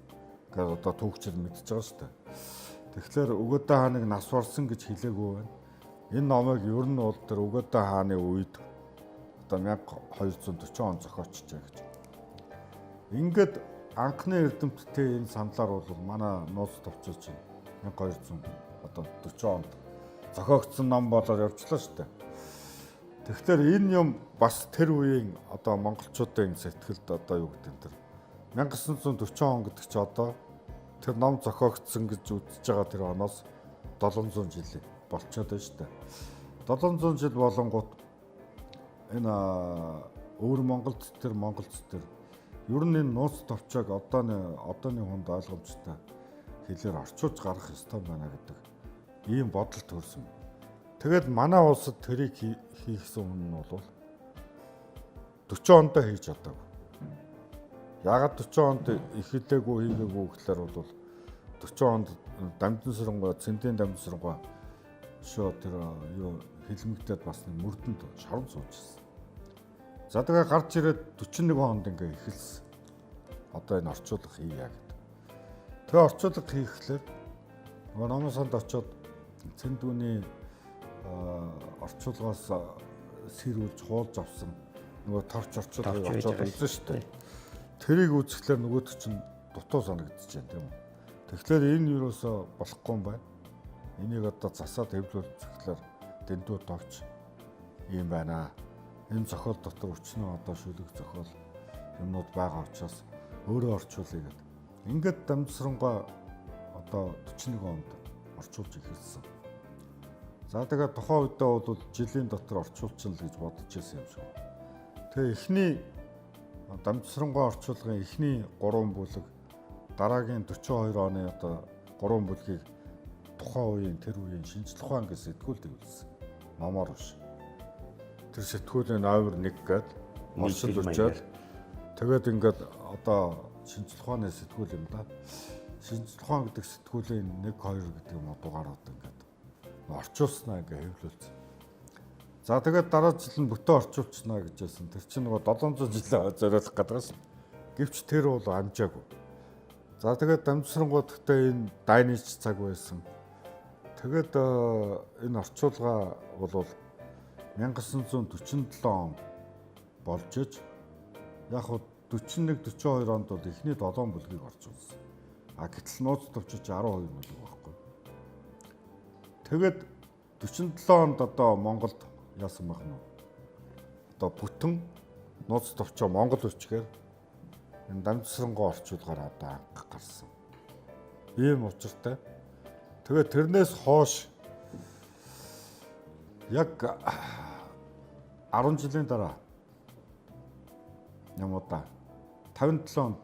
Ингээд одоо түүхчил мэдж байгаа шүү дээ. Тэгэхээр Өгөөдөө хааныг нас барсан гэж хэлээгүй байна. Энэ номыг ер нь бол тэр Үгэдэ хааны үед одоо 1240 он зохиочжээ гэж. Ингээд анхны эрдэмтдийн энэ саналаар бол манай нууц товчоо чинь 1200 одоо 40 онд зохиогдсон ном болоод явчлаа шүү дээ. Тэгэхээр энэ юм бас тэр үеийн одоо монголчуудын сэтгэлд одоо юу гэдэг нь тэр 1940 он гэдэг чи одоо тэр ном зохиогдсон гэж үзэж байгаа тэр оноос 700 жил болчиход байна шүү дээ. 700 жил болонгууд энэ өвөр Монголд тэр Монголд тэр ер нь энэ нууц товчоог одооны хүнд ойлгомжтой хэлээр орчуулж гаргах ёстой байна гэдэг ийм бодол төрсөн. Тэгээд манай улсад тэрийг хийхсэн хүн нь бол 40 ондоо хийж чадаагүй. Яагаад 40 онд эхэлээгүй хийгээгүй гэхлээр бол 40 онд Дамжин-Сэрангуй, Цэндийн Дамжин-Сэрангуй шөө тэр юу хилмигдээд бас нэг мөрдөнд шорон сууж ирсэн. За тэгээ гарч ирээд 41 онд ингээ эхэлсэн. Одоо энэ орчуулга хийя гэдэг. Тэгээ орчуулга хийхлээр нөгөө номын санд очиод Цэндүүний орчуулгаас сэрүүлж хуулж авсан нөгөө торч орчуулгыг очиод үзсэн шүү дээ. Тэрийг үзэхлээр нөгөөдөг чинь дутуу санагдчихэв тийм үү. Тэгэхээр энэ юусоо болохгүй юм байна. Энийг одоо засаад хэвлүүлчихлээр дэндүү товч юм байна. Энэ зохиол дотор өчнөө одоо шүлэг зохиол юмнууд байгаа учраас өөрөө орчуулъя гэдэг. Ингээд Дамжсарангуй одоо 41 онд орчуулж эхэлсэн. За тэгээд тухайн үедээ бол жилийн дотор орчуулчихна л гэж бодож байсан юм шиг. Тэгээ эхний Дамжсарангуй орчуулгын эхний 3 бүлэг, дараагийн 42 оны одоо 3 бүлгийг тухайн үеийн тэр үеийн шинжлэх ухаан гэж сэтгүүлд хэвлэсэн. Номоор биш. Тэр сэтгүүлийн номер 1 гээд оршил өчөөд тэгээд ингээд одоо шинжлэх ухааны сэтгүүл юм да. Шинжлэх ухаан гэдэг сэтгүүлийн 1 2 гэдэг юм дугаарууд ингээд орчуулснаа ингээд хэвлүүлсэн. За тэгээд дараа жил нь бүтэн орчуулчихна гэж байсан. Тэр чинь нөгөө 700 жил зориулах гэдэг шин. Гэвч тэр бол амжаагүй. За тэгээд Дамжсарангуй гэхдээ энэ дайны ч цаг байсан. Тэгээд энэ орчуулга бол 1947 он болж иж яг хуу 41 42 онд бол эхний 7 бүлгийг орчуулсан. А гэтэл нууц товчиж 12 бүлэг байхгүй. Тэгээд 47 онд одоо Монголд яасан байх нь вэ? Одоо бүтэн нууц товчоо Монгол үчгээр энэ Дамжсарангуй орчуулгаар одоо анх гарсан. Ийм учиртай. Тэгээд тэрнээс хойш яг 10 жилийн дараа юм уу да 57 онд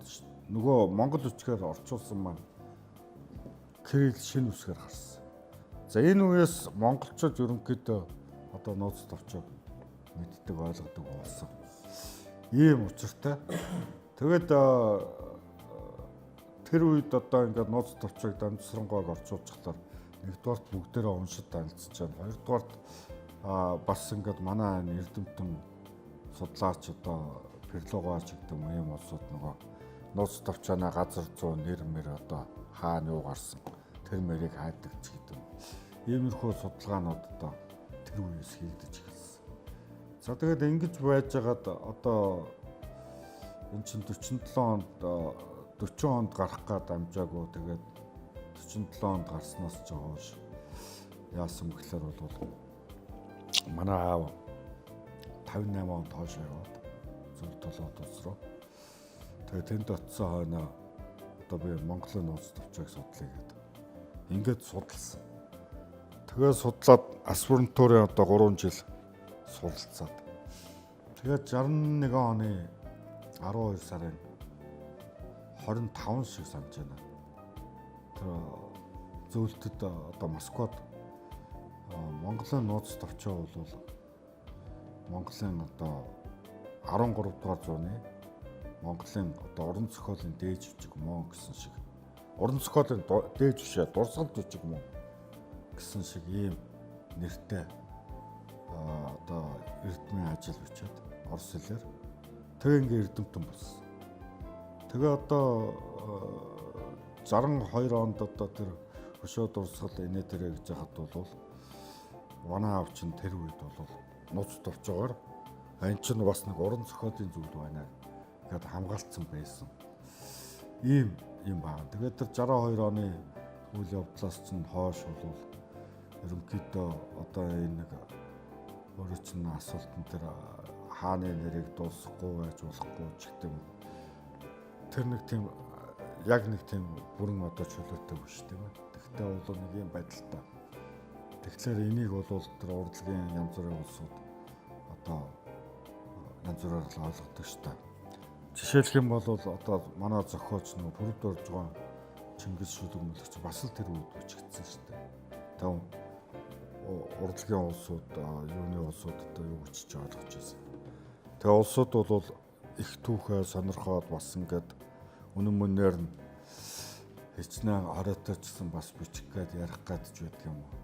нөгөө Монгол үчгээр орчуулсан маань Кирилл шинэ үсгээр гарсан. За энэ үеэс монголчууд ерөнхийдөө одоо нууц товчоог мэддэг, ойлгодог болсон. Ийм учиртай. Тэгээд тэр үед одоо ингээд нууц товчоог Дамжсарангуйг орчуулчихлаар нэгдүгээрт бүгдээрээ уншид танилцж байна. Хоёрдугаарт бас ингээд манай энэ эрдэмтэн судлаач одоо Перлогоач гэдэг юм ийм улсууд нөгөө нууц товчооны газар зүй нэр мэр одоо хаана юу гарсан тэр мэрийг хайдаг ч гэдэг юм. Иймэрхүү судалгаанууд одоо тэр үеэс хийгдэж эхэлсэн. За тэгээд ингэж байжгаад одоо эн чинь 47 онд 40 онд гарах гад амжаагүй тэгээд 47 онд гарснаас ч хойш яасан бэхлээр бол манай аав 58 онд хойш яваад зөв толгой улс руу. Тэгээд тэнд очисон хойноо одоо би Монголын нууц товчоог судлая гэдэг. Ингээд судалсан. Тэгээд судлаад аспирантурын одоо 3 жил суралцаад. Тэгээд 61 оны 12 сарын 25 шиг санаж байна. Тэр зөөлтөд одоо Москвад Монголын нууц товчоо бол Монголын одоо 13 дугаар зууны Монголын одоо уран зохиолын дээд жүжиг мөн гэсэн шиг уран зохиолын дээд жүшээ дурсгал жүжиг мөн гэсэн шиг ийм нэртэй одоо эрдмийн ажил бичээд орос хэлээр тэгээ ингээ эрдэмтэн болсон. Тэгээ одоо 62 онд одоо тэр өшөө дурсгал инээ тэрэ гэж яхад бол Манай аав чинь тэр үед бол нууц товчоогоор энэ чинь бас нэг уран зохиолын зүйл байна гэд хамгаалцсан байсан. Ийм юм байна. Тэгээд тэр 62 оны үйл явдлаас чинь хойш бол ерөнхийдөө одоо энэ нэг өөрөө чинь асуултан тэр хааны нэрийг дуусгахгүй байж болохгүй ч гэдэг юм. Тэр нэг тийм яг нэг тийм бүрэн одоо чөлөөтэй биш тийм ээ. Тэгтээ бол нэг юм байдалтай. Тэгэхээр энийг бол тэр урлагийн янз бүрийн улсууд одоо янз бүрээр л ойлгодог шүү дээ. Жишээлх юм бол одоо манай зохиолч нөгөө Бүрд Доржгон Чингис шүлэг мөлөгч бас л тэр үед бичигдсэн шүү дээ. Тэг урлагийн улсууд юуны улсууд одоо юу гэж ч ойлгож байсан. Тэгээ улсууд бол их түүхээ сонирхоод бас ингээд үнэн мөнээр нь хичнээн хориотой ч гэсэн бас бичих гээд ярих гээд ч байдаг юм уу.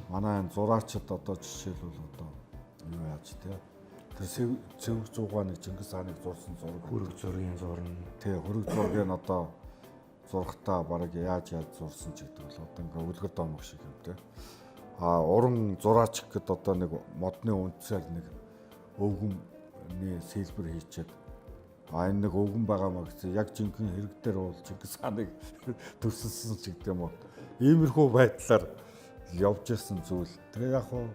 Манай энэ зураачд одоо жишээлбэл одоо юу яаж те тэр цэвэг зуугаа нэг Чингис хааныг зурсан зураг хөрөг зургийн зурна. Тий, хөрөг зургийг одоо зурхтаа бараг яаж яаж зурсан ч гэдэг бол одоо ингээ үлгэр домог шиг юм те. А уран зураач гэхэд одоо нэг модны үндсээр нэг өвгөний сэлбэр хийчихэд а энэ нэг өвгөн байгаа маа гэсэн яг жинхэнэ хэрэг дээр бол Чингис хааныг төсөлсөн ч гэдэг юм уу. Иймэрхүү байдлаар явж исэн зүйл. Тэгээ яг хуу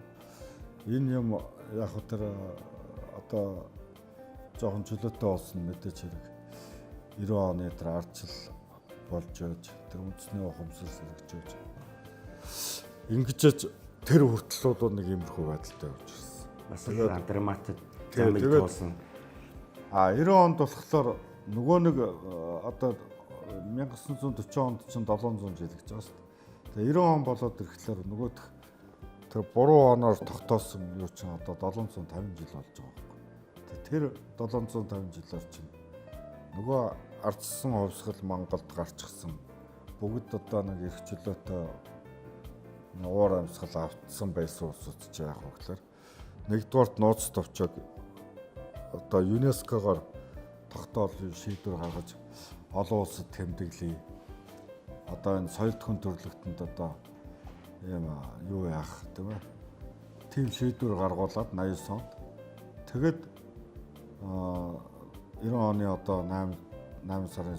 энэ юм яг хуу тэр одоо жоохон чөлөөтэй болсон мэдээч хэрэг 90 оны тэр ардчил болж байж тэр үндэсний ухамсар сэргэж байж ингэж тэр хүртэл бол нэг иймэрхүү байдалтай явж ирсэн. Бас драматик замыг туулсан. А 90 онд болохоор нөгөө нэг одоо 1940 онд чинь 700 жил гэж байгаа шүү дээ. Тэгээ 90 он болоод ирэхлээр нөгөөх тэр буруу оноор тогтоосон юу чинь одоо 750 жил болж байгаа байхгүй. Тэгээ тэр 750 жилээр чинь нөгөө ардсан хувьсгал Монголд гарчихсан бүгд одоо нэг эрх чөлөөтэй уур амьсгал автсан байсан улсууд чи яах вэ гэхээр нэгдүгээрт нууц товчоог одоо ЮНЕСКО-гоор тогтоол шийдвэр гаргаж олон улсад тэмдэглэе. Одоо энэ соёл төхөн төрлөختөнд одоо ийм юу яах тийм ээ. Тийм шийдвэр гаргуулад 89 онд тэгэд 90 оны одоо 8 сарын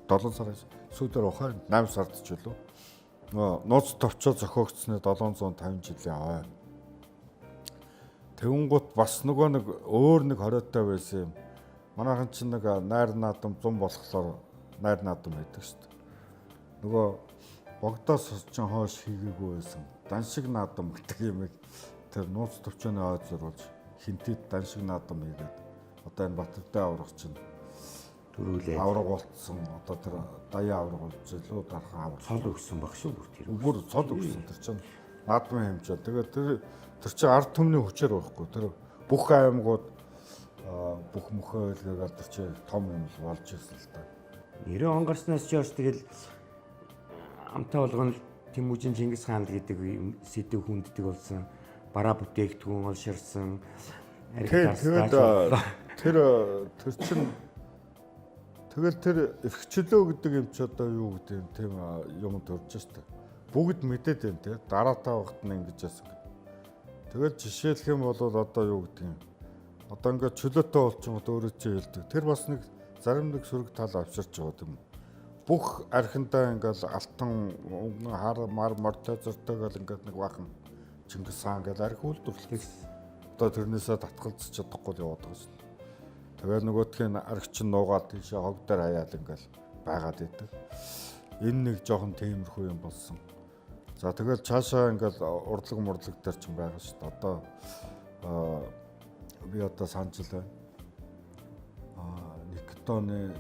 7 сарын сүүдэр ухаар 8 сард ч үлээ. Нууц товчоо зохиогдсны 750 жилийн ой. Тэвэнгуут бас нөгөө нэг өөр нэг хориотой байсан юм. Манайхан чинь нэг найр наадам 100 болохоор найр наадам байдаг шүү дээ. Нөгөө богдоос чинь хойш хийгээгүй байсан. Даншиг наадам гэдэг юмыг тэр нууц товчооны ой зурулж хинтэд даншиг наадам хийгээд одоо энэ Батэрдээ аврах чинь төрүүлээ. Авраг болцсон. Одоо тэр даяа авраг болж илүү дархан авраг. Цол өгсөн баг шүү бүр тэр. Бүр цол өгсөн. Тэр чинь наадмын хэмжээ. Тэгээд тэр чинь ард түмний хүчээр байхгүй. Тэр бүх аймагуд бүх мөхөө хэлгээгээр тэр чинь том юм л болж ирсэн л та. 90 он гарснаас ч хойш тэгэл амтаа болгоно Тэмүүжин Чингис хаан гэдэг сэдв хүнддэг болсон. Бараа бүтээгдэхүүн олширсан. Арх дарстай. Тэр чинь тэгэл тэр эрхчлөө гэдэг юм чи одоо юу гэдэг юм тийм юм төрж штэ. Бүгд мэдээд байна те. Дараатай багт нь ингэж яасан. Тэгэл жишээлх юм бол одоо юу гэдэг юм. Одоо ингээд чөлөөтэй болчихгод өөрөө чи хэлдэг. Тэр бас нэг зарим нэг сөрөг тал авчирч байгаа юм. Бүх архиндаа ингээл алтан өнгөн хар мар мортой зөртэй гэл ингээд нэг бахан Чингис хаан гэл архи үйлдвэрлэх. Одоо тэрнээсээ татгалзаж чадахгүй л яваад байгаа шин. Тэгэл нөгөөх нь арх чинь нуугаад тийшээ хог дээр хаяал ингээл байгаад идэг. Энэ нэг жоохон тиймэрхүү юм болсон. За тэгэл цаашаа ингээл урдлаг мурдлаг дээр чинь байгаа шүү дээ. Одоо би одоо санаж л байна.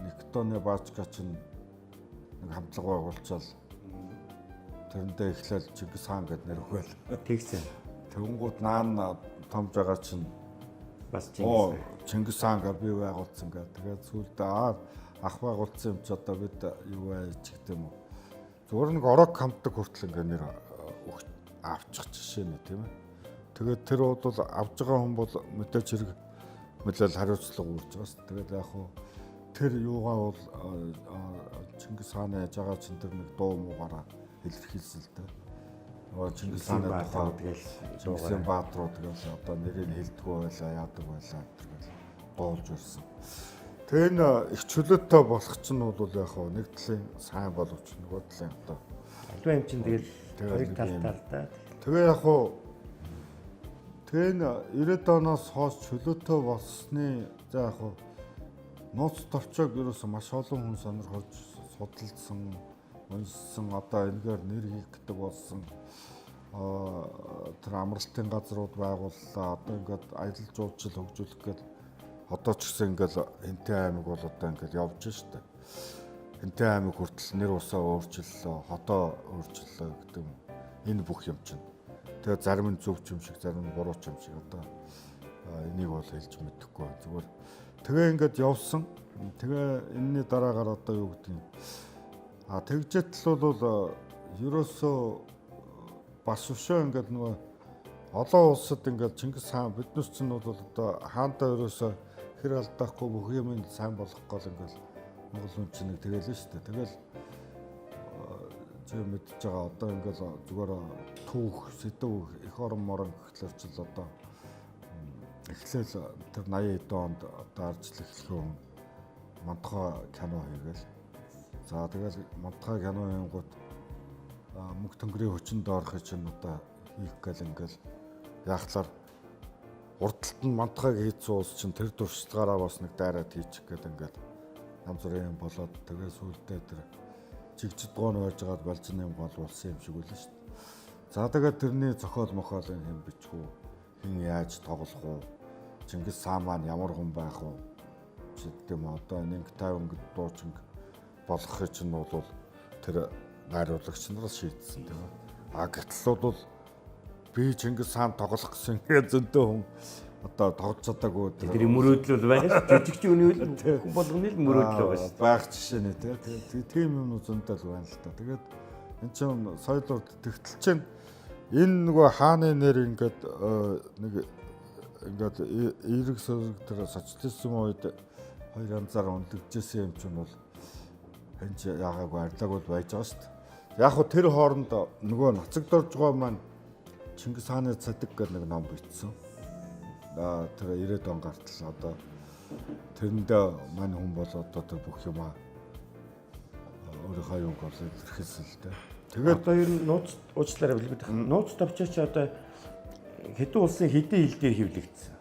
Никтоны баачка чинь нэг хамтлаг байгуулчаал тэрэндээ эхлээл Чингис хаан гэд нэр өгөөл. Тэгсэн. Тэнгууд наан томж байгаа чинь бас Чингис Чингис хаан гэж би байгуулсан гэх. Тэгээд сүүлдээ ах байгуулсан юм чи одоо бид юу байж гэдэг юм уу. Зүгээр нэг орог хамтдаг хүртэл ингээ нэр авчих жишээ нэ тийм ээ. Тэгээд тэр бол авж байгаа хүн бол мэдээж хэрэг мэдээлэл хариуцлага үүрж байгаа шүү. Тэгээд яг хуу тэр юугаа бол Чингис хааны яж байгаа чинь тэр нэг дуу муугаараа илэрхийлсэн л дээ. Нөгөө Чингис хааны тухай тэгэл Чингисийн баатрууд тэгэл одоо нэрийг хэлдэггүй байлаа, яадаг байлаа гэдэг дуулж ирсэн. Тэгээ энэ их чөлөөтэй болох чинь бол яг хөө нэг талын сайн боловч нөгөө талын одоо аливаа юм чинь тэгэл хоёр талтай л да. Тэгээ яг хөө тэгээ энэ 90-ад оноос хойш чөлөөтэй болсны за яг хөө нууц товчоог ерөөсөө маш олон хүн сонирхож судалсан, уншсан, одоо энэгээр нэр хийх гэдэг болсон. Тэр амралтын газрууд байгууллаа. Одоо ингээд аялал жуулчлал хөгжүүлэх гээд одоо ч гэсэн ингээд Хэнтэн аймаг бол одоо ингээд явж штэ. Хэнтэн аймаг хүртэл нэр усаа өөрчиллөө, хотоо өөрчиллөө гэдэг юм. Энэ бүх юм чинь. Тэгээ зарим нь зөв ч юм шиг, зарим нь буруу ч юм шиг одоо энийг бол хэлж мэдэхгүй. Зүгээр тэгээ ингээд явсан. Тэгээ энэний дараагаар одоо юу гэдэг юм. А тэгжэтл бол ерөөсөө бас өшөө ингээд нөгөө олон улсад ингээд Чингис хаан биднес чинь бол одоо хаантаа ерөөсөө хэр алдаахгүй бүх юм сайн болох гол ингээд Монгол хүн чинь нэг тэгэл нь шүү дээ. Тэгэл чи мэдж байгаа одоо ингээд зүгээр түүх, сэдв их орон морон гэхлээр ч л одоо эхлээл тэр 80 эдэн онд одоо аржил эхлэхэн хүн Мантхой кино хийгээл. За тэгэл Мантхой кино хийнгүүт мөнх тэнгэрийн хүчинд орохыг чинь одоо хийх гэл ингээл яахлаар урдталт нь Мантхойг хийцэн улс чинь тэр туршлагаараа бас нэг дайраад хийчих гэл ингээл янз бүрийн юм болоод тэгээ сүүлдээ тэр чигжид гоон байж байгаад балжин юм гол болсон юм шиг үлээ шүү дээ. За тэгээд тэрний зохиол мохиолын хэн бичих үү? Хэн яаж тоглох уу? Чингис хаан маань ямар хүн байх вэ? Гэдэг юм одоо нэг 50 гэдэг дуучин болгохыг чинь бол тэр найруулагч нар шийдсэн тийм ээ. А гэтэл бол би Чингис хаан тоглох гэсэн ингээд зөндөө хүн одоо тоглож чадаагүй тэр мөрөөдөл бол байгаа шүү. Жижигч үний үл хүн болгоны л мөрөөдөл байгаа шүү. Байх жишээ нэ тийм. Тийм юм зөндөл байна л та. Тэгээд эн чинь соёл урд тэгтэл чинь энэ нөгөө хааны нэр ингээд нэг ингээд эерэг сөрөг тэр социализм үед хоёр янзаар үнэлэгдэжсэн юм чинь бол энэ ч яагаагүй арилаагүй байж байгаа шүү дээ. Яг хөө тэр хооронд нөгөө нацаг доржгоо маань Чингис хааны цадаг гэдэг нэг ном бичсэн. Тэр 90-ад он гартал одоо тэрэндээ мань хүн бол одоо тэр бүх юмаа өөрийнхөө юуг бол илэрхийлсэн л дээ. Тэгээд одоо ер нь нууц уучлаарай бэлгэдэх. Нууц товчооч одоо хэдэн улсын хэдэн хил дээр хэвлэгдсэн.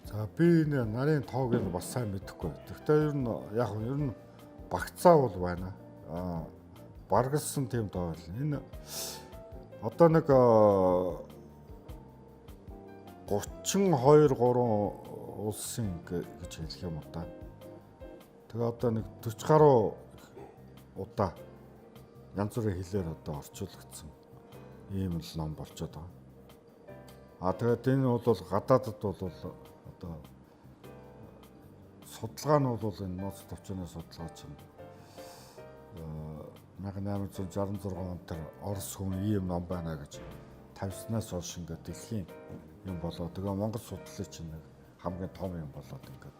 За би энэ нарын тоог нь бас сайн мэдэхгүй. Гэхдээ ер нь яг нь ер нь багцаа бол байна. Аа баргалсан тийм тоо бол. Энэ одоо нэг 32 3 улсын гэж хэлэх юм уу та. Тэгээ одоо нэг 40 гаруй удаа янз бүрийн хэлээр одоо орчуулагдсан ийм л ном болчиход байгаа. А тэгээд энэ бол гадаадд бол одоо судалгаа нь бол энэ нууц товчооны судалгаа чинь 1866 онд тэр Орос хүн ийм ном байна гэж тавьснаас хойш ингээд дэлхийн юм болоо. Тэгээ Монгол судлалын чинь нэг хамгийн том юм болоод ингээд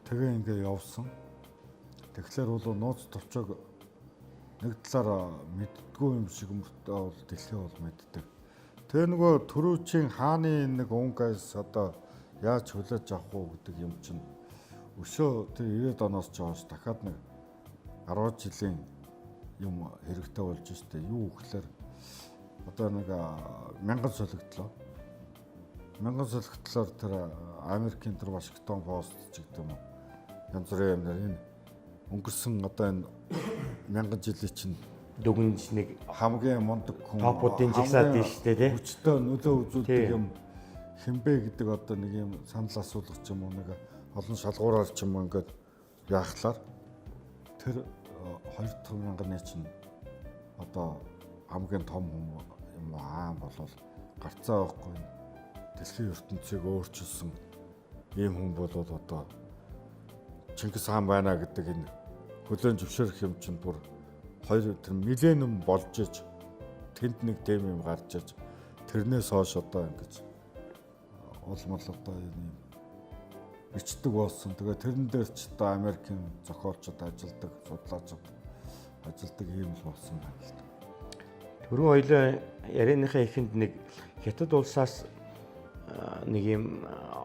тэгээ ингээд явсан. Тэгэхээр бол нууц товчоог нэг талаар мэддгүү юм шиг мөртөө бол дэлхий бол мэддэг. Тэгээ нөгөө түрүүчийн хааны нэг унгаас одоо яаж хүлээж авах уу гэдэг юм чинь өшөө тэр 90-ад оноос ч хойш дахиад нэг 10 жилийн юм хэрэгтэй болж штэ. Юу гэхээр одоо нэг мянган солигдлоо. Мянган солигдлоор тэр Америкийн тэр Вашингтон Пост ч гэдэг юм уу. Янз бүрийн юм энэ өнгөрсөн одоо энэ мянган жилийн чинь дүгнж нэг хамгийн мундаг хүн топуудын жигсаад дээ штэ тий. Хүчтэй нөлөө үзүүлдэг юм хинбэ гэдэг одоо нэг юм санал асуулга ч юм уу нэг олон шалгуураар ч юм уу ингээд яахлаар тэр 2 дахь мянганы чинь одоо хамгийн том хүн юм хаан болвол гарцаа байхгүй дэлхийн ертөнцийг өөрчилсөн ийм хүн болвол одоо Чингис хаан байна гэдэг энэ хүлээн зөвшөөрөх юм чинь бүр хоёр тэр миллениум болж иж тэнд нэг тем юм гарч иж тэрнээс хойш одоо ингэж улмал одоо энэ юм бичдэг болсон. Тэгээ тэрэн дээр ч одоо Америкийн зохиолчд ажилдаг, судлаачид ажилдаг ийм л болсон байна л да. Түрүү хоёлоо ярианыхаа эхэнд нэг Хятад улсаас нэг юм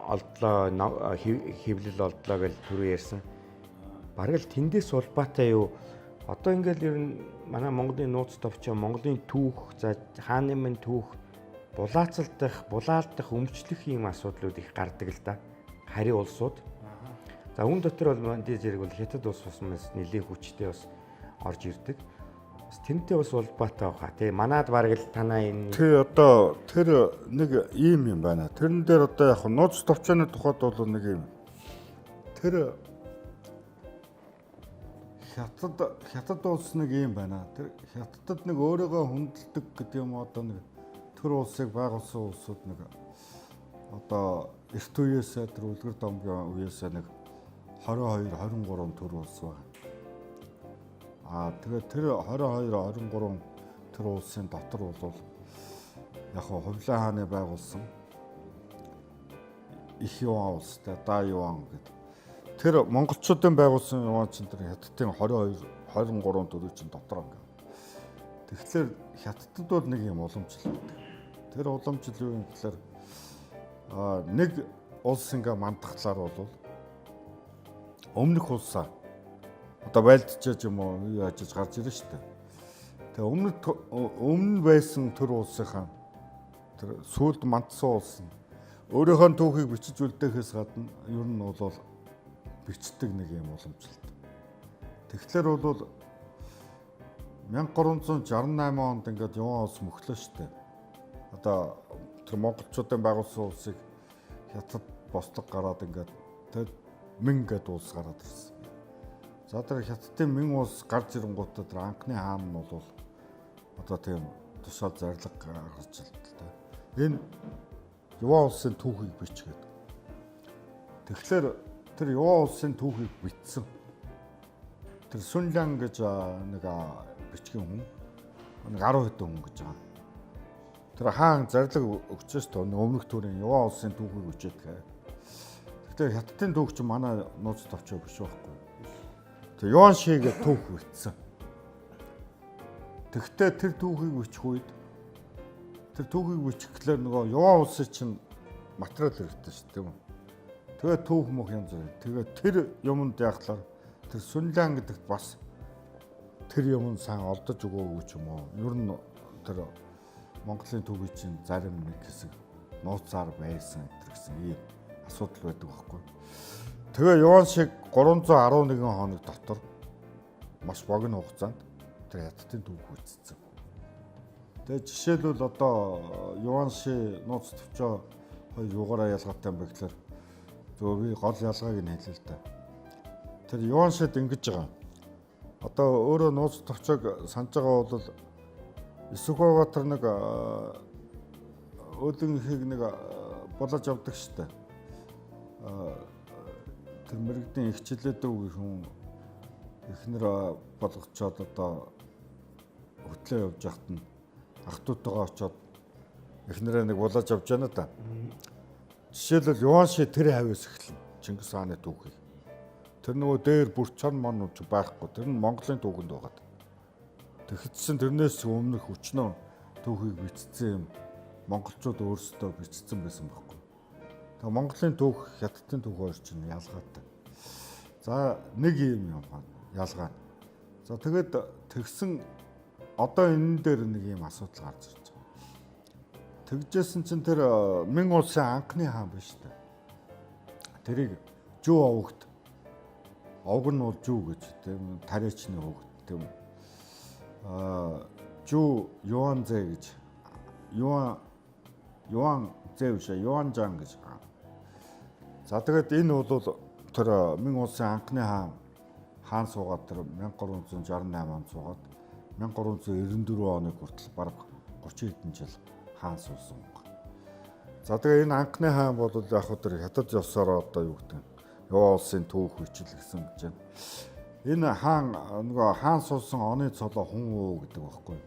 олдлоо, хэвлэл олдлоо гэж түрүү ярьсан. Бараг л тэндээс улбаатай юу? Одоо ингээл ер нь манай Монголын нууц товчоо, Монголын түүх, за хааны минь түүх булаацалдах, булаалдах, өмчлөх ийм асуудлууд их гардаг л да. Хари улсууд. За үүн дотор бол мандий зэрэг бол Хятад улс бас нэлийн хүчтэй бас орж ирдэг. Бас тэрнтэй бас улбаатай байгаа тий. Манад бараг л танаа энэ Тий, одоо тэр нэг ийм юм байна. Тэрэн дээр одоо яг нууц товчооны тухайд бол нэг юм. Тэр Хятад улс нэг ийм байна. Тэр Хятадд нэг өөрийгөө хүндэлдэг гэдэг юм одоо нэг төр улсыг байгуулсан улсууд нэг одоо эрт үеэсээ тэр үлгэр домгийн үеэсээ нэг 22 23 төр улс байна. Аа тэгээд тэр 22 23 төр улсын дотор бол яг Хувлаа хааны байгуулсан их юан улстай Да юан гэдэг. Тэр монголчуудын байгуулсан юан чинь тэр Хятадын 22 23 төрийн чинь дотор ингээ. Тэгэхээр Хятадд бол нэг юм уламжлал байдаг. Тэр уламжлал юу юм гэхээр нэг улс ингээ мандахлаар бол өмнөх улсаа одоо байлдчихэж юм уу юу яаж гарч ирнэ шүү дээ. Тэгээ өмнө байсан төр улсынхаа тэр сүүлд мандсан улс нь өөрийнхөө түүхийг бичиж үлдээхээс гадна ер нь бол бичдэг нэг юм уламжлалт. Тэгэхээр бол 1368 онд ингээд Юан улс мөхлөө шүү дээ. Одоо тэр монголчуудын байгуулсан улсыг Хятад бослог гараад ингээд тэгээд Мин гэдэг улс гараад ирсэн. За тэр Хятадын Мин улс гарч ирэнгуутаа тэр анхны хаан нь бол одоо тийм тушаал зарлага гаргаж л та. Энэ Юан улсын түүхийг бичгээд. Тэгэхээр тэр Юан улсын түүхийг бичсэн. Тэр Сүнлян гэж нэг бичгийн хүн нэг 10 хэдэн хүн гэж байгаа. Тэр хаан зарлаг өгчөөс тоо өмнөх төрийн Юан улсын түүхийг бичээд гэ. Гэхдээ Хятадын түүх чинь манай нууц товчоо биш байхгүй. Тэр Юан шигээ түүх бичсэн. Тэгвэл тэр түүхийг бичих үед тэр түүхийг бичих гэхлээр нөгөө Юан улсын чинь материал хэрэгтэй шүү дээ, тийм үү? Тэгээ түүх мөх янз бүр. Тэгээ тэр юмд яхалаар тэр Сүнлян гэдэгт бас тэр юм сайн олдож өгөөгүй ч юм уу. Ер нь тэр Монголын түүхий чинь зарим нэг хэсэг нууцаар байсан гэсэн ийм асуудал байдаг байхгүй. Тэгээ Юан шиг 311 хоног дотор маш богино хугацаанд тэр Хятадын түүх үүссэн. Тэгээ жишээлбэл одоо Юан ши нууц төвчөө хоёр юугаараа ялгаатай юм бэ гэхээр зөв би гол ялгааг нь хэлээ л да. Тэр Юан шид ингэж байгаа. Одоо өөрөө нууц товчоог санаж байгаа бол Исүхбаатар нэг өөдөнхийг нэг булаж авдаг штэ. Тэр мэрэгдийн ихчлээдүү гэх хүн эхнэр болгочоод одоо хөтлөө явж байхад нь ах дүүтэйгээ очоод эхнэрээ нэг булаж авч яана да. Жишээлбэл Юан ши тэр хавьяас эхэлнэ. Чингис хааны түүхийг. Тэр нөгөө дээр бүр чон мон ч байхгүй. Тэр нь Монголын түүхэнд байгаа. Тэгэхдээ тэрнээс өмнөх өчнөө түүхийг бичсэн юм монголчууд өөрсдөө бичсэн байсан байхгүй. Тэгээ Монголын түүх, Хятадын түүх хоёр чинь ялгаатай. За нэг юм юм ялгаа. За тэгээд тэгсэн одоо энэ дээр нэг юм асуудал гарч ирж байгаа. Тэгжсэн чинь тэр Мин улсын анхны хаан биш үү? Тэрийг Жүү овогт овг нь бол Жүү гэж тийм тариачны овогт тийм Жүү Юан зэ гэж Юан зэ биш Юан жан гэж. За тэгээд энэ бол тэр Мин улсын анхны хаан суугаад тэр 1368 онд суугаад 1394 оны хүртэл бараг 30 хэдэн жил хаан суусан. За тэгээ энэ анхны хаан бол яг хөө тэр Хятад ёсоор одоо юу гэдэг нь Юан улсын түүх бичил гэсэн гэж байна. Энэ хаан нөгөө хаан суусан оны цолоо хүн уу гэдэг байхгүй.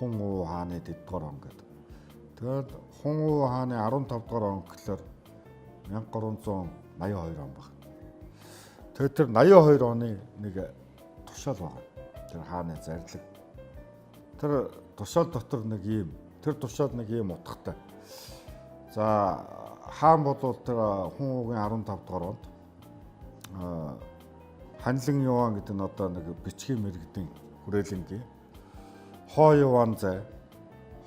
Хүн уу хааны дэддүгээр он гэдэг. Тэгээд хүн уу хааны 15 дугаар он гэхлээр 1382 он баг. Тэгээд тэр 82 оны нэг тушаал байгаа. Тэр хааны зарлиг. Тэр тушаал дотор нэг ийм тэр тушаал нэг ийм утгатай. За хаан болвол тэр хүн уугийн 15 дугаар онд Ханлан Юан гэдэг нь одоо нэг бичгийн мэрэгдийн хүрээлэнгийн Хоо Юан зай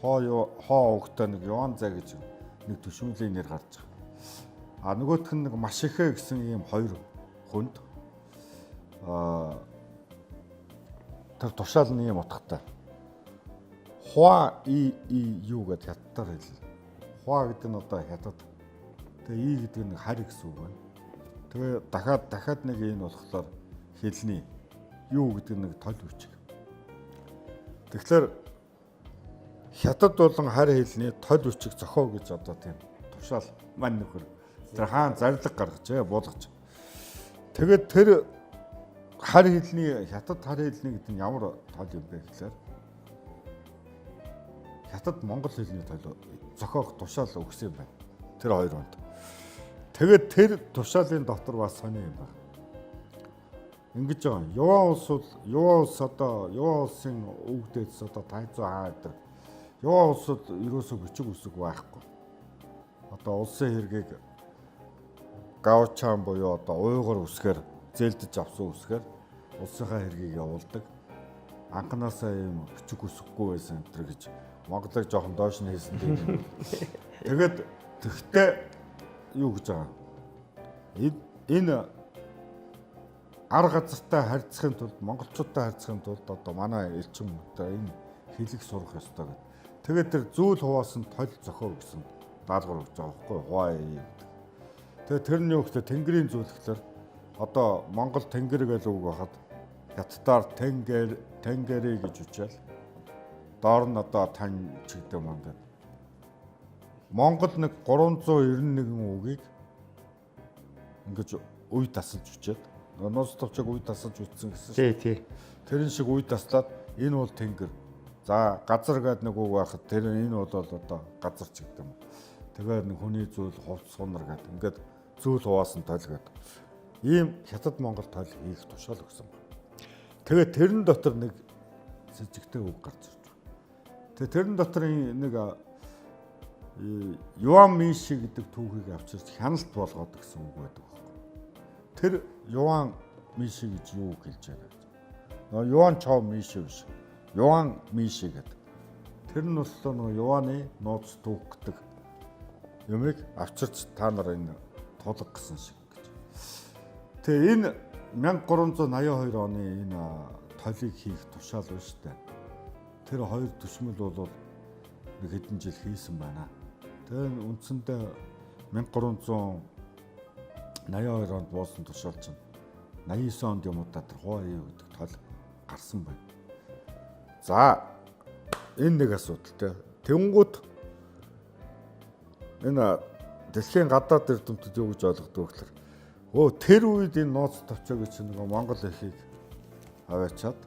хоо хоо угтай нэг Юан зай гэж нэг төшөөлийн нэр гарч байгаа. А нөгөөх нь нэг Машихэ гэсэн ийм хоёр хүнд тэр тушаал нь ийм утгатай. Хуа и и ю гэж хятадаар хэлнэ. Хуа гэдэг нь одоо хятад. Тэгээ и гэдэг нь харь гэсэн үг байна. Тэгээ дахиад нэг энэ болохоор хэлний юу гэдэг нэг тол бичиг. Тэгэхээр хятад болон харь хэлний тол бичиг зохио гэж одоо тийм тушаал мань нөхөр тэр хаан зарлиг гаргажээ буулгаж. Тэгээд тэр харь хэлний хятад харь хэлний гэдэг нь ямар тол юм бэ гэхээр хятад монгол хэлний тол зохиох тушаал өгсөн юм байна. Тэр хоёр хүнд. Тэгээд тэр тушаалын дотор бас сони юм байна. Ингэж байгаа. Юан улс бол Юан улс одоо Юан улсын өвгдөөс одоо Тайзуу хаан гэдэг. Юан улсад ерөөсөө бичиг үсэг байхгүй. Одоо улсын хэргийг Гаочан буюу одоо уйгар үсгээр зээлдэж авсан үсгээр улсынхаа хэргийг явуулдаг. Анханасаа ийм бичиг үсэггүй байсан энэ гэж Монголыг жоохон доош нь хийсэн тийм. Тэгээд тэгтээ юу гэж байгаа. Энэ ар газартай харьцахын тулд монголчуудтай харьцахын тулд одоо манай элчин хүмүүстээ энэ хэлийг сурах ёстой гэдэг. Тэгээд тэр зүйл хуваасан тол зохио гэсэн даалгавар өгч байгаа байхгүй хуваа гэдэг. Тэгээд тэр нь юу гэхээр тэнгэрийн зүйл гэхээр одоо Монгол тэнгэр гэж үг байхад хятадаар тэнгэр тэнгэрэ гэж үчээл доор нь одоо тань ч гэдэг юм ингээд. Монгол нэг 391 үгийг ингэж үе тасалж үчээд нууц товчог үе тасалж үтсэн гэсэн шиг. Тий, тий. Тэрэн шиг үе таслаад энэ бол тэнгэр. За газар гэдэг нэг үг байхад тэр энэ бол одоо газар ч гэдэг юм. Тэгээд нэг хүний зүйл хувц сунар гэдэг. Ингээд зүйл хуваасан тойл гэдэг. Ийм хятад Монгол тойл хийх тушаал өгсөн байна. Тэгээд тэрэн дотор нэг сэжигтэй үг гарч ирж байна. Тэгээд тэрэн дотор нэг Юан Минши гэдэг түүхийг авчирч хяналт болгоод гэсэн үг байдаг байхгүй. Тэр Юан Минши гэж юу хэлж байгаа гэж. Нөгөө Юан Чоо Минши биш. Юан Минши гэдэг. Тэр нь болохоор нөгөө Юаны нууц түүх гэдэг юмыг авчирч та нар энэ тулга гэсэн шиг гэж. Тэгээ энэ 1382 оны энэ толийг хийх тушаал байна шүү дээ. Тэр хоёр төшмөл бол нэг хэдэн жил хийсэн байна. Тэгээ үндсэндээ 1382 онд буусан тушаал чинь 89 онд юм уу та тэр хуа гэдэг тол гарсан байна. За энэ нэг асуудал те. Тэнгүүд энэ дэлхийн гадаад эрдэмтэд юу гэж ойлгодог вэ гэхээр тэр үед энэ нууц товчоо гэж нэг монгол эхийг аваачаад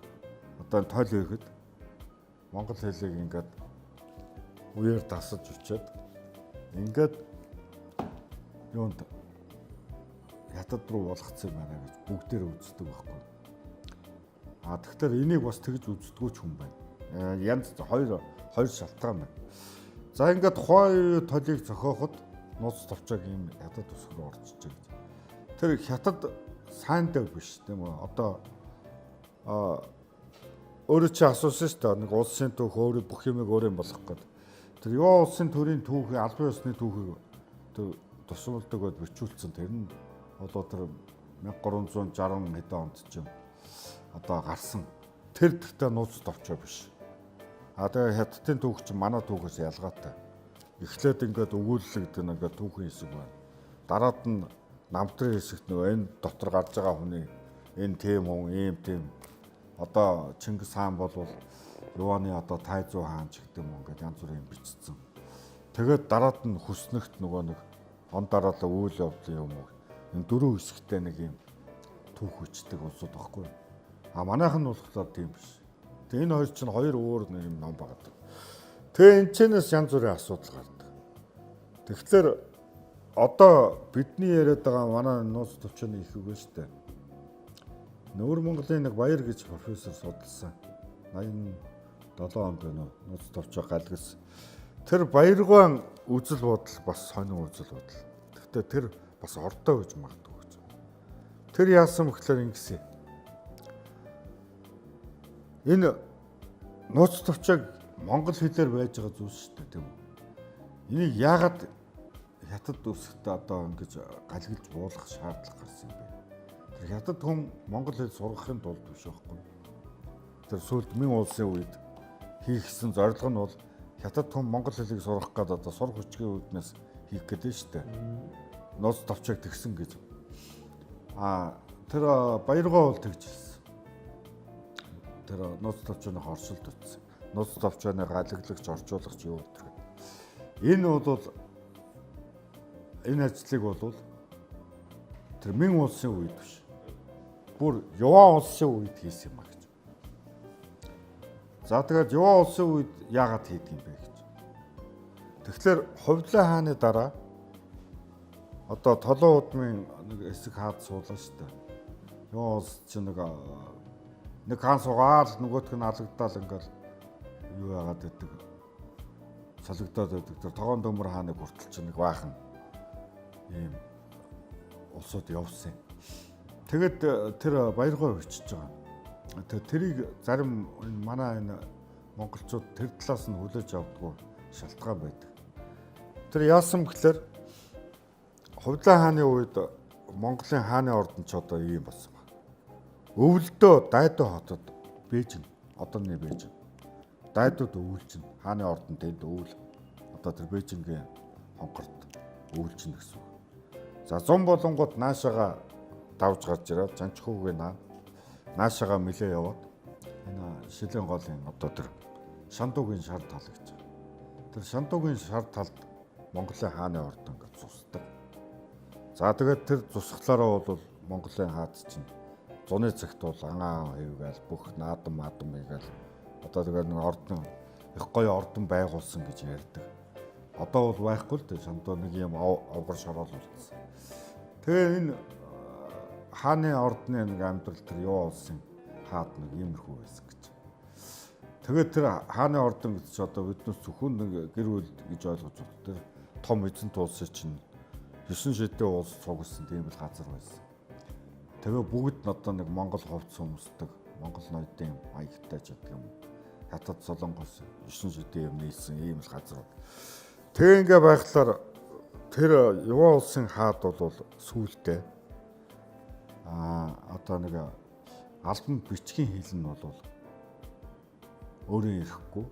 одоо энэ тол ирэхэд монгол хэлийг ингээд үеэр дасаж өчөөд ингээд юунд хятад руу болгоцсон юм байна гэж бүгдээр үздэг байхгүй. А тэгэхээр энийг бас тэгж үздэггүй ч хүн байна. Янз хоёр шалтгаан байна. За ингээд тухайн толийг зохиоход нууц товчоог ийм хятад төсөг рүү орчиж гэж. Тэр хятад сайн дэв биш тийм үү? Одоо өөрөө чи асуусан шүү дээ. Нэг улсын түүх өөрөө бүх юмыг өөр юм болгох гээд. Тэр Юан улсын төрийн түүхийг албан ёсны түүхийг тэр тусмалдаг бод бичүүлсэн. Тэр нь болоо тэр 1360 хэдэн онд ч юм одоо гарсан. Тэр тэгтээ нууц товчоо биш. А тэгээ хятадын түүх чинь манай түүхээс ялгаатай. Эхлээд ингээд өгүүлэл гэдэг нь ингээд түүхийн хэсэг байна. Дараад нь намтрын хэсэгт нөгөө энэ дотор гарч байгаа хүний энэ тийм хүн, ийм тийм одоо Чингис хаан болвол Юаны одоо Тайзуу хаан ч гэдэг юм ингээд янз бүрийн бичсэн. Тэгээд дараад нь хүснэгт нөгөө нэг он дараалал үйл явдлын юм уу. Энэ дөрөв хэсэгтэй нэг юм түүх бичдэг улсууд байхгүй. А манайх нь болохоор тийм биш. Тэгээ энэ хоёр чинь хоёр өөр нэг юм ном байгаа. Тэгээ энэ чэнэс янз бүрийн асуудал гардаг. Тэгэхээр одоо бидний яриад байгаа манай нууц төвчний их үг шүү дээ. Нүүр Монголын нэг Баяр гэж профессор судалсан. 87 7 онд байна уу? Нууц товчоо галгас. Тэр Баяргаан үзэл бодол бас сонин үзэл бодол. Гэхдээ тэр бас ордоо гэж магадгүй гэж. Тэр яасан бэхлээр ингэсэн. Энэ нууц товчоог монгол хэлээр байж байгаа зүйл шүү дээ, тийм үү? Энийг яагаад хятад үсгтээ одоо ингэж галгалж буулгах шаардлага гарсан юм бэ? Тэр хятад хүн монгол хэл сургахын тулд биш байхгүй. Тэр сүүлд Мин улсын үед хийхсэн зорилго нь бол хятад хүн монгол хэлийг сурах гээд одоо сурах хүчгийн үүднээс хийх гэдэг нь шүү дээ. Нууц товчоог тэгсэн гэж. А тэр Баяргаа бол тэгж хэлсэн. Тэр нууц товчооны оршилт утсан. Нууц товчооны галаглагч, орчуулагч юу гэдэг. Энэ бол энэ ажлыг бол тэр Мин улсын үед биш. Бүр Юан улсын үед хийсэн юм а гэж. За тэгээд Юан улсын үед яагаад хийдэг юм бэ гэж. Тэгэхээр Хувлаа хааны дараа одоо Толон удмын нэг хэсэг хаад суулаа шүү дээ. Юан улс чинь нэг хаан суугаал нөгөөх нь алагдаал ингээл юу яагаад гэдэг солигдоод байдаг. Тэр Тогоон дөмөр хааныг хүртэл чинь нэг баахан ийм улсууд явсан. Тэгэд тэр Баяргой өчөж байгаа. Тэр тэрийг зарим энэ манай энэ монголчууд тэр талаас нь хүлээж авдаггүй шалтгаан байдаг. Тэр яасан бэхлээр Хувлаа хааны үед Монголын хааны ордон ч одоо ийм болсон байна. Өвөлдөө Дайдуу хотод Бээжин, одооны Бээжин. Дайдууд өвөлжин, хааны ордон тэнд өвөл. Одоо тэр Бээжингийн хонхорт өвөлжин гэсэн үг. За зун болонгууд наашаага давж гарч ирээд Жанчхүүгээ наашаага мэлээ яваад энэ шилэн голын одоо тэр Шандуугийн шар тал гэж. Тэр Шандуугийн шар талд Монголын хааны ордон гэж зусдаг. За тэгээд тэр зусхлаараа бол Монголын хаад чинь зуны цагт бол ангаа хийгээл бүх наадам маадам хийгээл одоо тэгээд нэг ордон их гоё ордон байгуулсан гэж ярьдаг. Одоо бол байхгүй л дээ. Шандуу нэг юм овгор шороол үлдсэн. Тэгээ энэ хааны ордны нэг амьдрал тэр юу улсын хаад нэг иймэрхүү байсан гэж. Тэгээд тэр хааны ордон гэж чи одоо биднээс зөвхөн нэг гэр бүл гэж ойлгож байна. Тэр том эзэнт улсын чинь 9 шидэ улс цугласан тийм л газар байсан. Тэгээ бүгд нь одоо нэг монгол хувцас өмсдөг, монгол ноёдын маягтай ч гэдэг юм. Хятад, Солонгос 9 шидэ юм нийлсэн ийм л газар. Тэгээ ингээ байхлаар тэр Юан улсын хаад бол сүүлдээ одоо нэг албан бичгийн хэл нь бол өөрөө ирэхгүй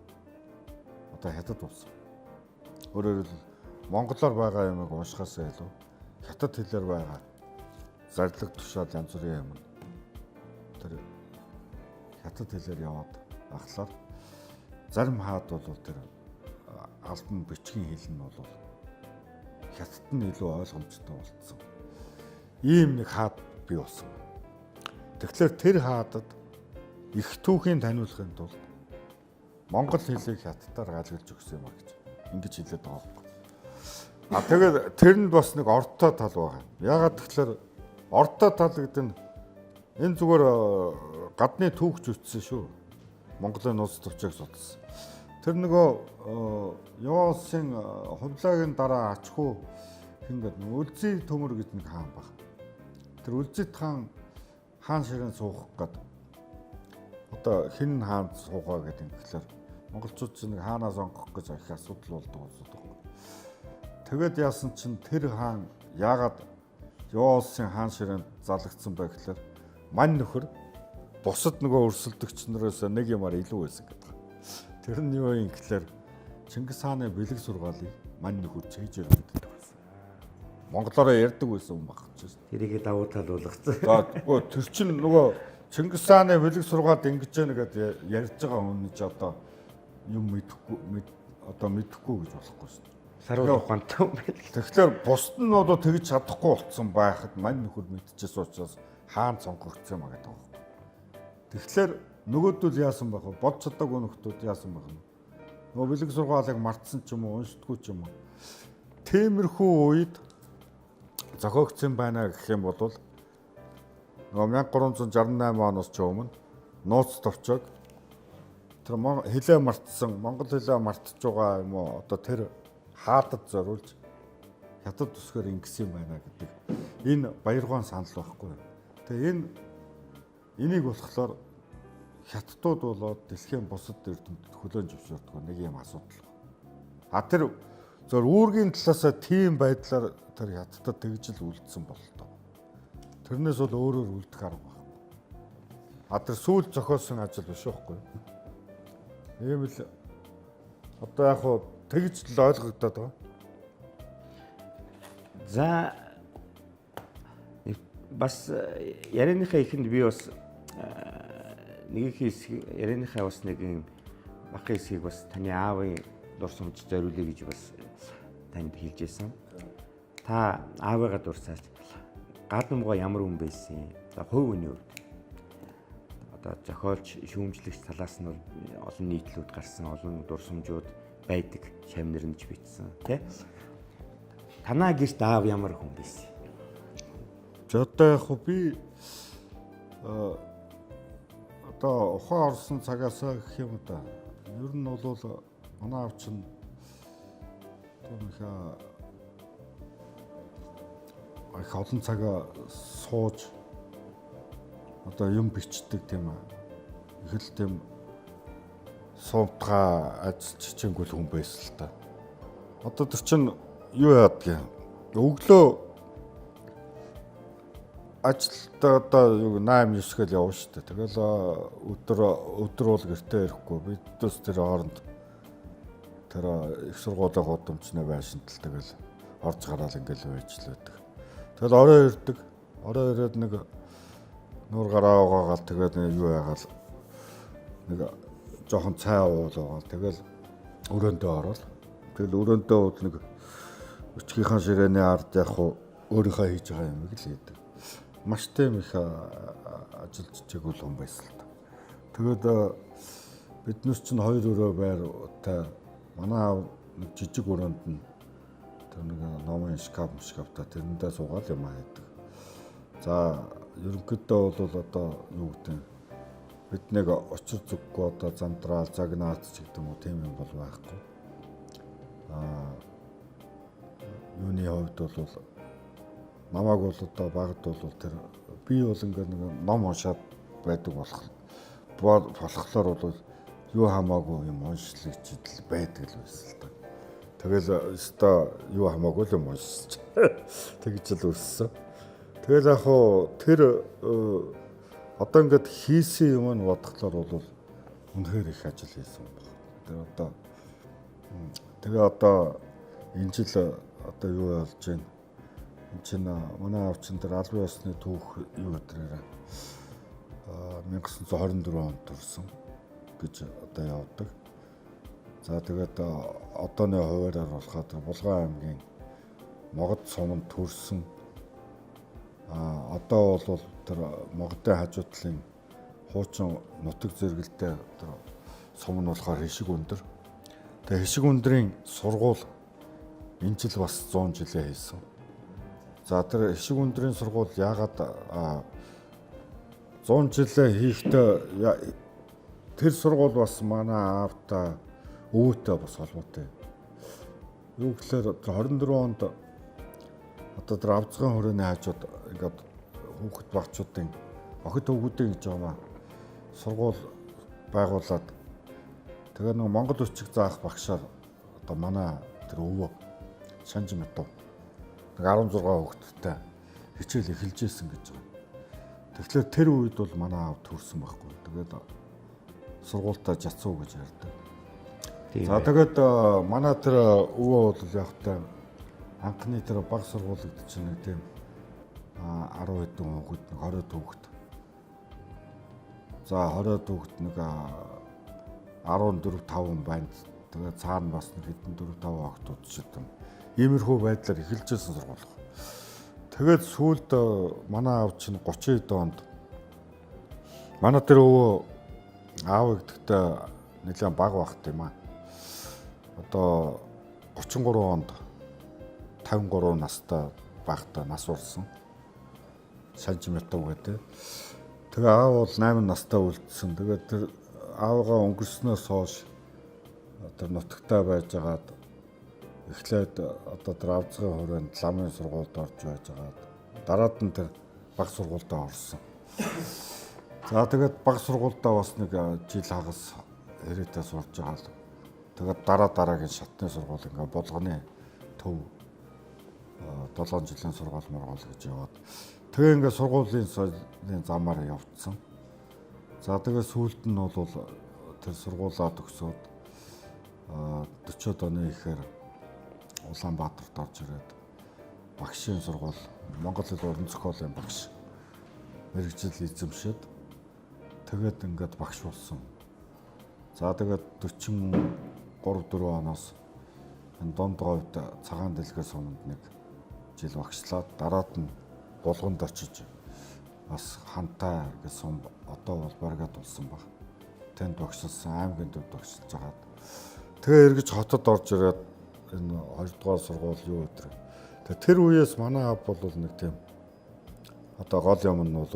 одоо хятад болсон. Өөрөөр хэлбэл монголоор байгаа юмыг уншихаасаа илүү хятад хэлээр байгаа зарлиг тушаал янз бүрийн юм тэр хятад хэлээр яваад ахлаар зарим хаад бол тэр албан бичгийн хэл нь бол хятад нь илүү ойлгомжтой болцсон. Ийм нэг хаад бий болсон. Тэгэхээр тэр хаадад их түүхийн таниулахын тулд монгол хэлийг хятадаар галгалж өгсөн юм а гэж ингэж хэлээд байгаа байхгүй. А тэгээд тэр нь бас нэг ортой тал байгаа. Яагаад тэгэхээр ортой тал гэдэг нь энэ зүгээр гадны түүхч үтсэн шүү. Монголын нууц товчоог судалсан. Тэр нөгөө Юан улсын Хувлагийн дараа ачхүү хин гэдэг Үлзий төмөр гэж нэг хаан баг. Тэр Үлзийт хаан хаан ширээн суух гээд одоо хэн хаанд суугаа гэдэг юм гэхлээр монголчууд чинь нэг хаанаа сонгох гэж их асуудал болдог улсууд байхгүй. Тэгээд яасан чинь тэр хаан яагаад Юан улсын хаан ширээнд залгагдсан бэ гэхлээр мань нөхөр бусад нөгөө өрсөлдөгч нараас нэг юмар илүү байсан гэдэг. Тэр нь юу юм гэхлээр Чингис хааны бэлэг сургаалыг мань нөхөр цээжээр мэддэг байсан. Монголоор ярьдаг байсан юм баг ч. Тэрийг давуу тал болгоцсон. За үгүй тэр чинь нөгөө Чингис хааны бэлэг сургаалд ингэж яана гэдээ ярьж байгаа хүн ч одоо юм мэдэхгүй одоо мэдэхгүй гэж болохгүй шүү дээ. Саруул ухаантай юм байна. Тэгэхээр бусд нь одоо тэгж чадахгүй болцсон байхад мань нөхөр мэдчихсэн учраас хаан сонгогдсон юм а гэдэг байна. Тэгэхээр нөгөөдөл яасан байх вэ? Бодж чадаагүй нөхдүүд яасан байх вэ? Нөгөө бэлэг сургаалыг мартсан ч юм уу, уншдаггүй ч юм уу. Тиймэрхүү үед зохиогдсон байна гэх юм бол нөгөө 1368 оноос ч өмнө нууц товчоог Тэр хилээ мартсан, Монгол хилээ мартж байгаа юм уу? Одоо тэр хаадад зориулж хятад үсгээр ингэсэн юм байна гэдэг энэ баяргаан санал байхгүй. Тэгээ энийг болохоор хятадууд болоод дэлхийн бусад эрдэмтэд хүлээн зөвшөөрдөг нэг юм асуудал. А тэр зөв үүргийн талаасаа тийм байдлаар тэр хятадд тэгж л үлдсэн бололтой. Тэрнээс бол өөрөөр үлдэх арга байхгүй. А тэр сүүл зохиосон ажил биш байхгүй. Ийм л одоо яг хуу тэгж л ойлгогдоод байгаа. За бас ярианыхаа эхэнд би бас нэгэн хэсэг ярианыхаа бас нэг юм бахан хэсгийг бас таны аавын дурсамж зориулъя гэж бас танд хэлж байсан. Та аавыгаа дурсаач гадамгаа ямар хүн байсан? За хувь хүний хувьд одоо зохиолч, шүүмжлэгч талаас нь бол олон нийтлүүд гарсан, олон дурсамжууд байдаг, шавнэрнж бичсэн, тий? Танаа гэрт аав ямар хүн байсан? За одоо яг хөө би одоо ухаан орсон цагаасаа гэх юм да. Ер нь бол манай аав чинь тийм их олон цагаа сууж одоо юм бичдэг тийм их л тийм суутгаа ажиллаж чичээгүй хүн байсан л та. Одоо тэр чинь юу яадаг юм? Өглөө ажилдаа одоо юу 8 9 гэл явна шүү дээ. Тэгэл өдөр бол гэртээ ирэхгүй. Бидээс тэр хооронд тэр их сургуулийн гудамжны байшинтал тэгэл орж гараал ингээл байж л байдаг. Тэгэл орой ирдэг. Орой ирээд нэг нуур гараа угаагаал тэгээд юу яагаал нэг жоохон цай уулуугаал тэгэл өрөөндөө ороод тэгэл өрөөндөө бол нэг өчгийнхаа ширээний ард яг хуу өөрийнхөө хийж байгаа юмыг л хийдэг. Маш тийм их ажиллаж чигээл хүн байсан л та. Тэгээд биднес чинь хоёр өрөө байртай манай аав нэг жижиг өрөөнд нь тэр нэг номын шкаф мшкафта тэрэндээ суугаал юм хийдэг. За ерөнхийдөө бол одоо юу гэдэг нь бид нэг учир зүггүй одоо замдраал загнаац ч гэдэг юм уу тийм юм бол байхгүй. Аа юуны хувьд бол намайг бол одоо багад бол тэр би бол ингээд нэг ном уншаад байдаг болохоор бол юу хамаагүй юм уншлагч л байдаг л байсан л та. Тэгэл өстой юу хамаагүй л юм уншиж тэгж л өссөн. Тэгэл яг хуу тэр одоо ингээд хийсэн юм нь бодглохлоор бол үнэхээр их ажил хийсэн баг. Тэр одоо тэгээ одоо энэ жил одоо юу болж байна? Энд чинь манай аав чинь тэр албан ёсны түүх юу гэдрээр 1924 онд төрсөн гэж одоо явдаг. За тэгээд одооны хуваараар болохоор тэр Булган аймгийн Могод суманд төрсөн. Одоо бол тэр Могдын хажуу талын хуучин нутаг зэрэгэлтэй тэр сум нь болохоор Хишиг өндөр. Тэгээ Хишиг өндрийн сургууль энэ жил бас 100 жилээ хийсэн. За тэр Хишиг өндрийн сургууль яагаад 100 жилээ хийхдээ тэр сургууль бас манай аавтай өвөөтэй бас холбоотой. Юу гэхээр 24 онд одоо тэр авцгаан хүрээний хажууд ингээд хүүхэд багчуудын охид хөвгүүдийн гэж байгаа сургууль байгуулад тэгээ нэг Монгол үчиг заах багшаар одоо манай тэр өвөө Шанж Мятуу нэг 16 хүүхэдтэй хичээл эхэлж исэн гэж байгаа. Тэгэхээр тэр үед бол манай аав төрсэн байхгүй. Тэгээд сургуультаа жацуу гэж ярьдаг. За тэгээд манай тэр өвөө бол яг та анхны тэр баг сургууль гэдэг чинь нэг тийм 10 хэдэн хүүхэд нэг 20 хүүхэд. За 20 хүүхэд нэг 14 5 байна. Тэгээд цаана бас нэг хэдэн 4 5 охтууд ч юм. Иймэрхүү байдлаар эхэлж байсан сургууль. Тэгээд сүүлд манай аав чинь 30 хэдэн онд манай тэр өвөө аав гэдэгтээ нэлээд бага багт юм аа. Одоо 33 онд 53 настай байхдаа нас урсан. Шанж Мятуу гэдэг. Тэгээ аав бол 8 настай үлдсэн. Тэгээд тэр аавгаа өнгөрснөөс хойш тэр нутагтаа байжгаад эхлээд одоо тэр авцгын хүрээнд ламын сургуульд орж байжгаад дараад нь тэр баг сургуульдаа орсон. За тэгээд баг сургуульдаа бас нэг жил хагас хэрээтэй сурж байгаа л. Тэгээд дараа дараагийн шатны сургууль ингээ Булганы төв 7 жилийн сургууль мургуул гэж яваад тэгээ ингээ сургуулийн соёлын замаар явцсан. За тэгээ сүүлд нь бол тэр сургуулаа төгсөөд 40-од оны ихээр Улаанбаатарт орж ирээд багшийн сургууль Монгол хэл уран зохиолын багш мэргэжил эзэмшээд тэгээд ингээд багш болсон. За тэгээд 43 4 оноос энэ дунд говьд цагаан дэлгэр суманд нэг жил багшлаад дараад нь Булганд очиж бас хантай гэсэн сум одоо бол бариад болсон баг. Тэнд багшилсан, аймгийн төвд багшилж хагаад тэгээ эргэж хотод орж ирээд энэ 2 дугаар сургууль юу өдр. Тэгээ тэр үеэс манай аав бол нэг тийм одоо гол юм нь бол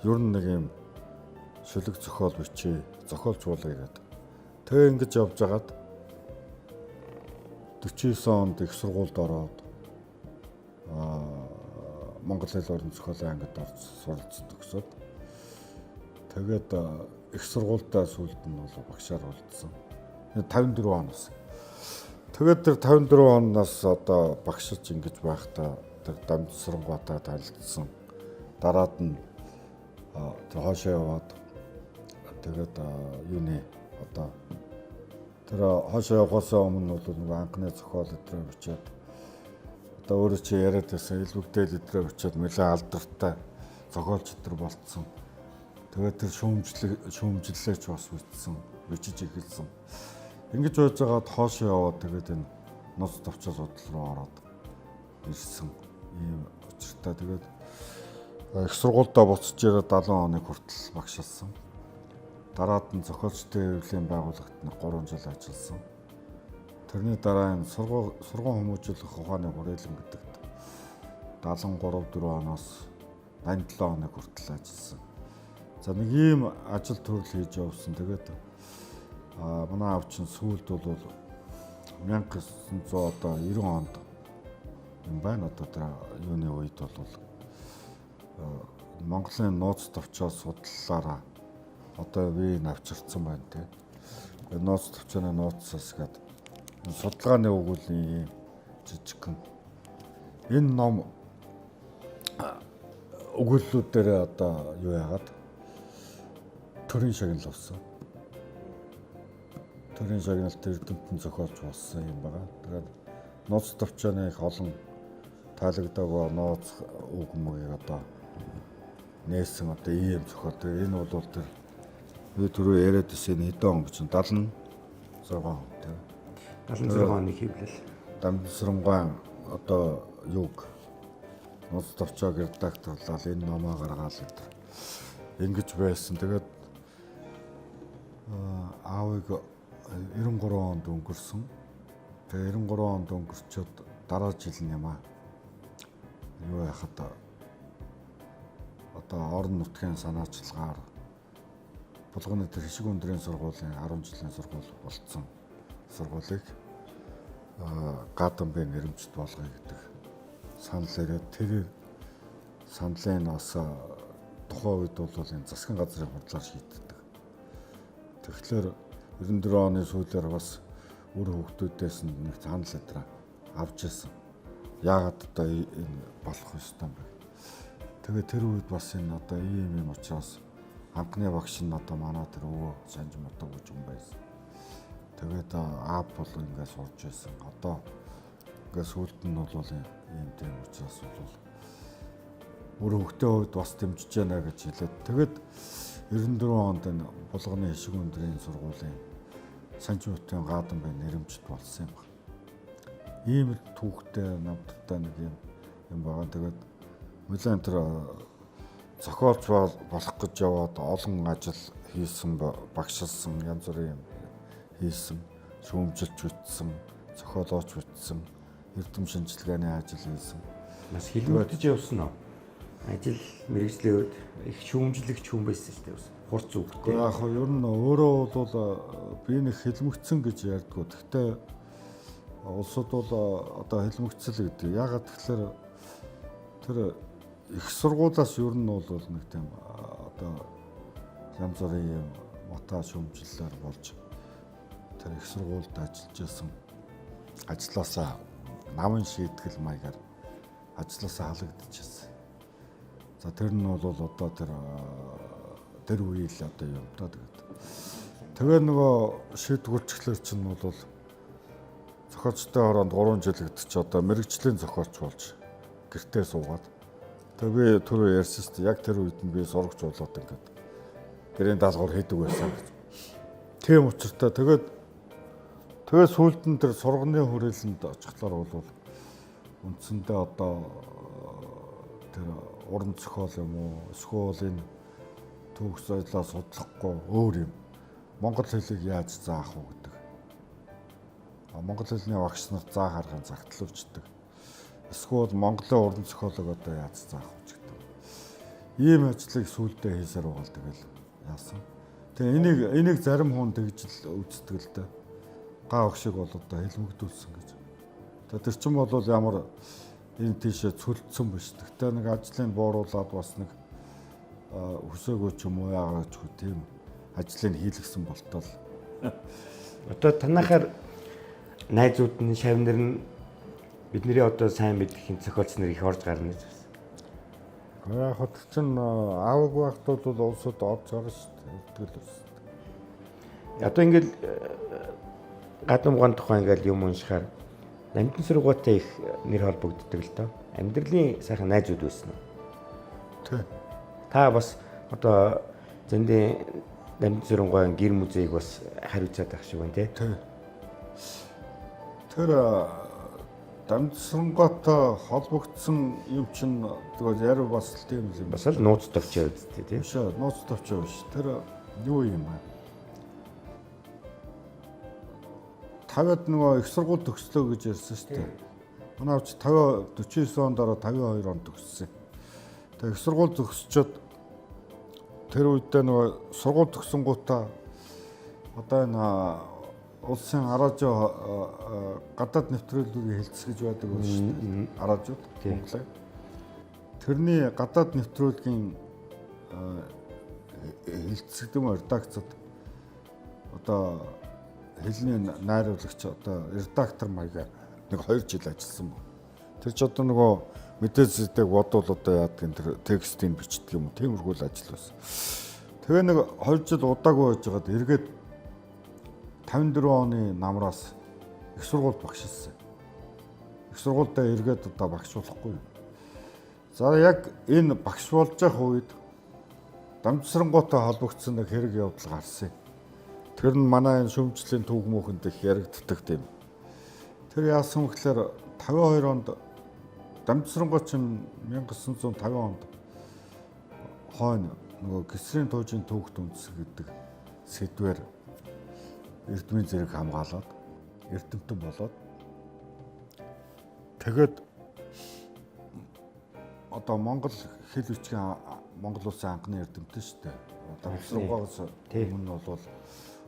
ер нь нэг юм шүлэг зохиол бичээ, зохиолч болъё гэдэг. Тэгээ ингэж явж хагаад 49 онд их сургуульд ороод Монгол хэл уран зохиолын ангид орж суралцсан төгсөөд тэгээд их сургуультай сүүлд нь бол багшаар болдсон. 54 оноос. Тэгээд тэр 54 оноос одоо багшилж ингэж байхдаа тэр Дамжсарангуйтай танилцсан. Дараад нь тэр хоошоо яваад тэгээд юуны одоо тэр хоошоо явахаас өмнө бол нөгөө анхны зохиол өдрөө бичээд одоо өөрөө чи яриад байсан илбэгдээл өдрөө бичээд нэлээд алдартай зохиолч өдр болцсон. Тэгээд тэр шүүмжлэлээч бас бичсэн, бичиж эхэлсэн. Ингэж байж байгаад хоошоо яваад тэгээд энэ нууц товчоо судал руу ороод ирсэн ийм учиртай. Тэгээд их сургуульдаа буцаж ирээд 70 оныг хүртэл багшилсан. Дараад нь зохиолчдын хэвлэлийн байгууллагт нэг 3 жил ажилласан. Тэрний дараа энэ сургууль хүмүүжүүлэх ухааны хүрээлэн гэдэгт 73 4 оноос 87 оныг хүртэл ажилласан. За нэг ийм ажил төрөл хийж явсан. Тэгээд манай аав чинь сүүлд бол 1990 онд юм байна. Одоо тэр юуны үед бол Монголын нууц товчоо судлалаараа одоо би навчирсан байна те. Нууц товчооны нууцсаас гээд судалгааны өгүүллийн ийм жижигхэн энэ ном өгүүллүүд дээр одоо юу яагаад төрийн шагнал авсан. Төрийн шагналт эрдэмтэн зохиолч болсон юм байна. Тэгээд нууц товчооны их олон таалагдаагүй нууц үг мөгийг одоо нээсэн одоо ийм зохиол. Тэгээд энэ бол тэр би түрүү яриад байсан хэдэн он гэж 76 он тийм. 76 оны хэвлэл. Дамжсарангуй одоо юг нууц товчоог редакторлал энэ номоо гаргаал гэдэг. Ингэж байсан. Тэгээд аавыг 93 онд өнгөрсөн. Тэгээ 93 онд өнгөрчөөд дараа жил нь юм аа. Юу яхад одоо орон нутгийн санаачилгаар Булганы тэр хишиг өндрийн сургуулийн 10 жилийн сургууль болцсон сургуулийг Гадамбын нэрэмжит болгоё гэдэг санал ирээд тэр саналын бас тухайн үед бол энэ засгийн газрын хурлаар шийддэг. Тэгэхээр 94 оны сүүлээр бас үр хөвгтүүдээс нэг санал өдрөө авч ирсэн. Яагаад одоо энэ болох ёстой юм бэ? Тэгээ тэр үед бас энэ одоо ийм юм учраас анхны багш нь одоо манай тэр өвөө Санж Мутаг гэж хүн байсан. Тэгээд аав бол ингээд сурж байсан. Одоо ингээд сүүлд нь бол ийм тийм учраас бол үр хөвгтийн хувьд бас дэмжиж байна гэж хэлээд тэгээд 94 онд энэ Булганы хишиг өндрийн сургуулийн Санж Мутын Гадамбын нэрэмжит болсон юм байна. Ийм л түүхтэй намтартай нэг юм байгаа. Тэгээд нэлээд тэр зохиолч болох гэж яваад олон ажил хийсэн, багшилсан, янз бүрийн юм хийсэн, шүүмжилж бичсэн, зохиолооч бичсэн, эрдэм шинжилгээний ажил хийсэн. Бас хилмигдэж явсан уу? Ажил мэргэжлийн хувьд их шүүмжлэгч хүн байсан шүү дээ бас. Хурц үгтэй. Яг хоо ер нь өөрөө бол би нэг хэлмэгцэн гэж ярьдгүү. Гэхдээ улсууд бол одоо хэлмэгцэл гэдэг. Яагаад тэгэхээр тэр их сургуулиас ер нь бол нэг тийм одоо янз бүрийн юм мата шүүмжлэлээр болж тэр их сургуульд ажиллаж байсан ажлаасаа намын шийтгэл маягаар ажлаасаа халагдчихсан. За тэр нь бол одоо тэр үеийн л одоо юм да тэгээд. Тэгээ нөгөө шийдвэрчлэр чинь бол зохиолчтой хороонд 3 жил гэдэг чи одоо мэрэгжлийн зохиолч болж гэртээ суугаад. Тэгээ би түрүү ярьсан шүү дээ. Яг тэр үед нь би сурагч болоод ингээд гэрийн даалгавар хийдэг байсан гэж. Тийм учиртай тэгээд тэгээ сүүлд нь тэр сурганы хүрээлэнд очихлоор бол үндсэндээ одоо тэр уран зохиол юм уу эсвэл энэ түүх соёлоо судлахгүй өөр юм. Монгол хэлийг яаж заах уу гэдэг. Монгол хэлний багш нарт заах аргыг загтлуулждаг. Эсвэл Монголын уран зохиолыг одоо яаж заах уу гэдэг. Ийм ажлыг сүүлдээ хийсээр байгаа л тэгэл яасан. Тэгээ энийг зарим хүн тэгж л үздэг л дээ. Га огшиг бол одоо хэлмэгдүүлсэн гэж. Тэгээ тэр чинь бол ямар энэ тийшээ цөлдсөн биш. Тэгтээ нэг ажлыг бууруулад бас нэг хүсээгүй ч юм уу яагаад ч үгүй тийм ажлыг хийлгсэн болтол. Одоо танахаар найзууд нь шавнар нь бидний одоо сайн мэдэх зохиолч нар их орж гарна гэж байна. Яг хот чинь аавг багтууд бол улсад орж гарна шүү дээ. Тэгэл бас. Одоо ингээл гадамган тухай ингээл юм уншихаар Намтан сургуультай их нэр холбогддог л доо. Амьдралын сайхан найзууд байсан уу? Тий. Та бас одоо зөндийн Намтан сургуулийн гэр музейг бас хариуцаад байх шиг байна тий. Тий. Тэр Дамжсангаатай холбогдсон юм чинь тэгвэл яриа бас л тийм юм. Бас л нууц товчоо үсттэй тий. Биш ээ, нууц товчоо биш. Тэр юу юм бэ? 50-ад нөгөө их сургууль төгслөө гэж ярьсан шүү дээ. Манай авч 50 49 он дараа 52 он төгссөн. Тэгээ их сургууль төгсчөөд тэр үедээ нөгөө сургууль төгсөнгүүтээ одоо энэ улсын араажуу гадаад нэвтрүүлгийн хэлцэх гэж байдаг байсан шүү дээ. Араажууд Монголын. Тэрний гадаад нэвтрүүлгийн хэлцэх юм редакцид одоо хэлний найруулагч одоо редактор маягаар нэг 2 жил ажилласан баг. Тэр ч одоо нөгөө мэдээ зүйдэг бодвол одоо яадаг энэ тэр текстийг бичдэг юм уу тиймэрхүү л ажил байсан. Тэгээ нэг 2 жил удаагүй байж байгаад эргээд 54 оны намраас их сургуульд багшилсан. Их сургуульдаа эргээд одоо багш болохгүй. За яг энэ багш болж явах үед Дамжсарангуйтай холбогдсон нэг хэрэг явдал гарсан. Тэр нь манай энэ шүүмжлийн түүх мөнхөнд их яригддаг тийм. Тэр яасан гэхээр 52 онд Дамжсарангуй чинь 1950 онд хойно нөгөө гисрийн туужийн түүхт үндэс гэдэг сэдвээр эрдмийн зэрэг хамгаалаад эрдэмтэн болоод тэгээд одоо Монгол хэл бичгийн Монгол улсын анхны эрдэмтэн шүү дээ. Дамжсарангуйгаас өмнө нь бол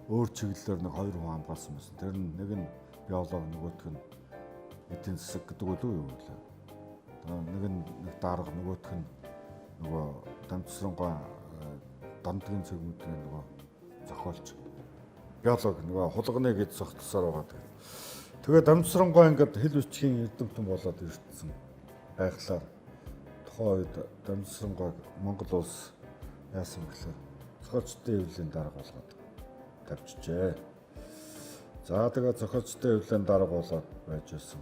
өөр чиглэлээр нэг хоёр хүн хамгаалсан байсан. Тэр нь нэг нь биолог, нөгөөх нь эдийн засаг гэдэг үү юу вэ? Нэг нь нэг дарга, нөгөөх нь нөгөө Дамжсарангуй дандгийн цэгмэдний нөгөө зохиолч. Биолог нөгөө хулганы гэж зогтсоор байгаа. Тэгээ Дамжсарангуй ингээд хэл бичгийн эрдэмтэн болоод ирсэн. Байхлаар тухайн үед Дамжсарангуйг Монгол улс яасан бэхлээр зохиолчдын хэвлэлийн дарга болгоод тавьчихжээ. За тэгээ зохиолчдын хэвлэлийн дарга болоод байж байсан.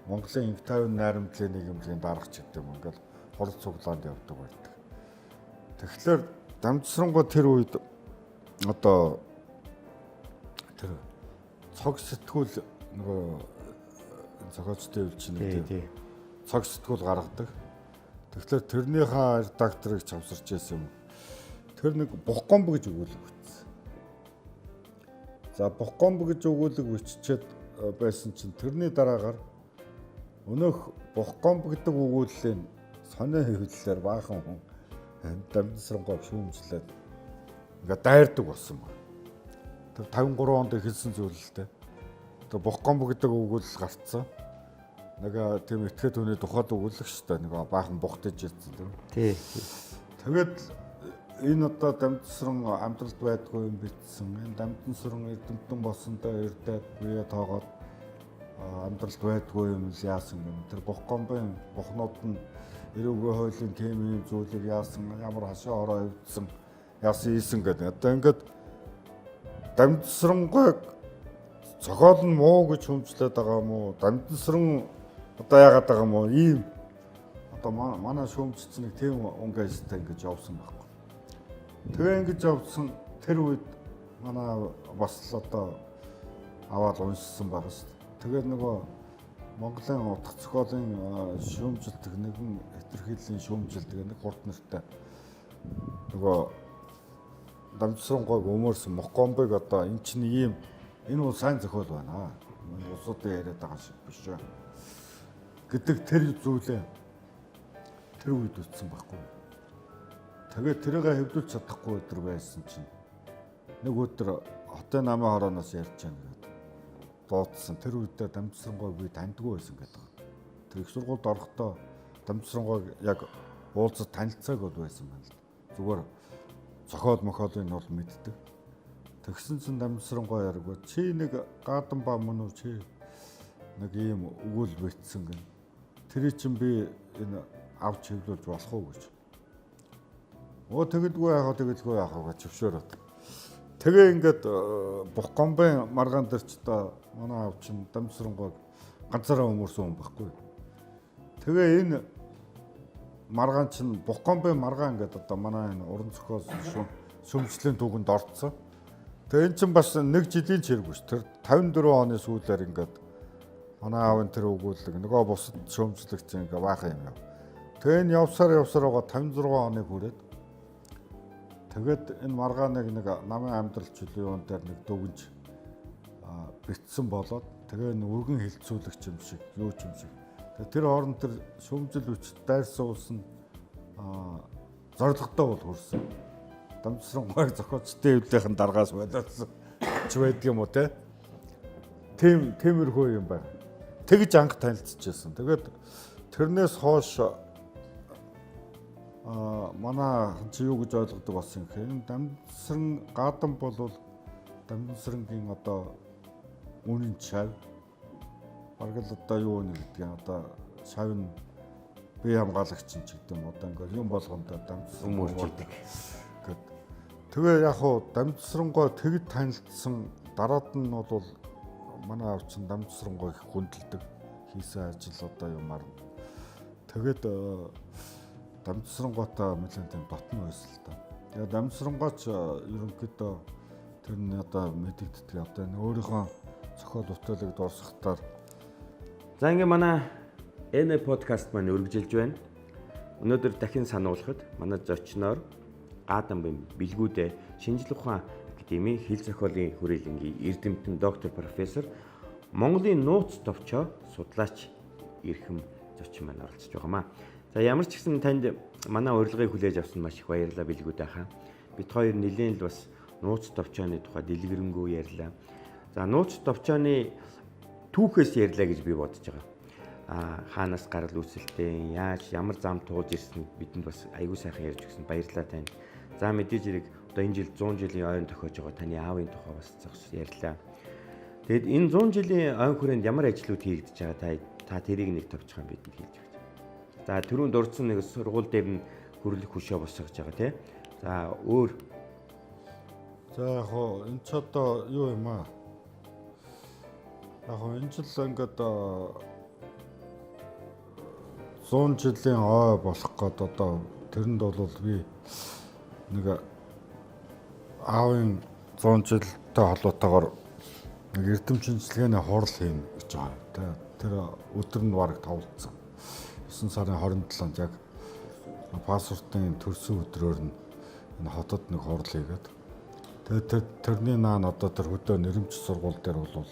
Монголын инх тайван найрамдлын нийгэмлэгийн дарга ч гэдэг юм ингээл хурал цуглаанд явдаг байдаг. Тэгэхээр Дамжсарангуй тэр үед одоо тэр цог сэтгүүл нөгөө зохиолчдын хэвлэл чинь нэг тийм цог сэтгүүл гаргадаг. Тэгэхээр тэрнийхээ редакторыг чавсарч байсан юм. Тэр нэг Бухгомб гэж өгүүлэг бичсэн. За Бухгомб гэж өгүүлэг биччихэд байсан чинь тэрний дараагаар өнөөх Бухгомб гэдэг өгүүллийн Сонио хэвлэлээр баахан хүн Дамдинсарангойг шүүмжлээд ингээд дайрдаг болсон байна. Тэр 53 онд эхэлсэн зүйл л дээ. Тэр Бухгомб гэдэг үг л гарцсан. Нэг тийм этгээд хүний тухайд өгүүлэх шүү дээ. Нэг баахан бухтаж ирсэн тийм. Тий. Тэгээд энэ одоо Дамдинсаран амьдралд байдгүй юм битсэн. Энэ Дамдинсаран эрдэмтэн болсондоо эрдээд бие тоогоод амьдралд байдгүй юм л яасан юм. Тэр Бухгомбын бухнууд нь эрүүгийн хуулийн тийм юм зүйлийг яасан, ямар хашаа ороо өвдсөн, яасан ийсэн гэдэг. Одоо ингээд Дамдинсарангойг зохиол нь муу гэж хүмжлээд байгаа юм уу? Дамдинсаран одоо яагаад байгаа юм уу? Ийм одоо манай шүүмжлсэн нэг тийм өнгөстэй ингэж явсан байхгүй. Тэгээ ингэж явсан тэр үед манай бас л одоо аваад уншсан байгаа шүү дээ. Тэгээд нөгөө Монголын утга зохиолын шүүмжилдэг нэгэн хэтэрхийллийн шүүмжилдэг нэг хурд нэртэй нөгөө Дамдинсарангойг өмөрсөн Мохгомбыг одоо эн чинь ийм энэ бол сайн зохиол байна. Улсуудын яриад байгаа шиг биш гэдэг тэр зүйлээ тэр үед үтсэн байхгүй. Тэгээд тэрийг хэвлүүлж чадахгүй өдөр байсан чинь нэг өдөр хотын намын хорооноос ярьж байна гэдэг дуудсан. Тэр үедээ Дамдинсарангойг би таньдгүй байсан гэдэг. Тэр их сургуульд орохдоо Дамдинсарангойг яг уулзаж танилцааг бол байсан байна л. Зүгээр зохиол мохиолыг нь бол мэддэг. Тэгсэн чинь Дамдинсарангой яриаггүй. Чи нэг гадан ба мөн үү, чи нэг ийм өгөөл битсэн гэн. Тэрий чинь би энэ авч хэвлүүлж болох уу гэж. Өө тэгэлгүй яах вэ, тэгэлгүй яах вэ гэж зөвшөөрөөд. Тэгээ ингээд Бухгомбын маргаан дээр ч одоо манай аав чинь Дамдинсарангойг ганцаараа өмөрсөн хүн байхгүй. Тэгээ энэ маргаан чинь Бухгомбын маргаан гэдэг одоо манай энэ уран зохиол шүүмжлийн түүхэнд орцсон. Тэгээ эн чинь бас нэг жилийн ч хэрэггүй ш. Тэр 54 оны сүүлээр ингээд манай аавын тэр өгүүлэг нөгөө бусад шүүмжлэгч ингээ баахан юм яв. Тэгээ энэ явсаар явсаар байгаа 56 оныг хүрээд тэгээд энэ маргааныг нэг намын амьдрал чөлөө юун дээр нэг дүгнж битсэн болоод тэгээ энэ өргөн хилцүүлэгч юм шиг юу ч юм шиг. Тэгээ тэр хооронд тэр шүүмжил хүч дайрсан улс нь зорилготой бол хүрсэн. Дамдинсарангойг зохиолчдын хэвлэлийнхэн даргаас байлаасан ч байдаг юм уу те. Тиймэрхүү юм байна. Тэгж анх танилцчихсан. Тэгээд тэрнээс хойш манай чи юу гэж ойлгодог болсон гэхээр энэ Дамдинсаран гадан болвол Дамдинсарангийн одоо үнэн шав бараг л одоо юу нэ гэдэг юм одоо шав нь бие хамгаалагч ч гэдэг юм одоо ингээд юм болгондоо Дамдинсаран өмөрч идэг гэд. Тэгээ яг хуу Дамдинсарангой тэгэд танилцсан дараад нь бол манай аав чинь Дамдинсарангой их хүндэлдэг хийсэн ажил одоо юмар. Тэгээд Дамдинсарангойтой нэлээд тийм дотно байсан л та. Тэгээ Дамдинсарангойч ерөнхийдөө тэр нь одоо мэдэгддэг одоо энэ өөрийнхөө зохиол бүтээлийг дурсахтаар. За ингээ манай энэ подкаст маань үргэлжилж байна. Өнөөдөр дахин сануулхад манай зочноор Гадамбын бэлгүүдээ шинжлэх ухаан академийн хэл зохиолын хүрээлэнгийн эрдэмтэн доктор профессор Монголын нууц товчоо судлаач эрхэм зочин маань оролцож байгаамаа. За ямар ч гэсэн танд манай урилгыг хүлээж авсан маш их баярлалаа бэлгүүд ахаа. Бид хоёр нэлээд л бас нууц товчооны тухай дэлгэрэнгүй ярьлаа. За нууц товчооны түүхээс ярьлаа гэж би бодож байгаа. Хаанаас гарал үүсэлтэй, яаж ямар зам туулж ирсэн бидэнд бас аягүй сайхан ярьж өгсөн. Баярлалаа танд. За мэдээж хэрэг одоо энэ жил 100 жилийн ойн тохиож байгаа таны аавын тухай бас зогс ярьлаа. Тэгэд энэ 100 жилийн ойн хүрээнд ямар ажлууд хийгдэж байгаа та тэрийг нэг товчхон бидэнд хэлж өгч. За түрүүнд дурдсан нэг сургууль дээр нь хөрлөх хөшөө босгож байгаа тий. За өөр. За яг хоо энэ ч одоо юу юм аа. Яг хоо энэ жил ингээд 100 жилийн ой болох гээд одоо тэрэнд бол би нэг аавын 100 жилтэй холбоотойгоор нэг эрдэм шинжилгээний хурал хийнэ гэж байгаа юм тий. Тэр өдөр нь бараг товлцсон. 9 сарын 27-нд яг паспортын төрсөн өдрөөр нь энэ хотод нэг хурал хийгээд тэгээд тэрний наан одоо тэр хөдөө нэрэмж сургууль дээр бол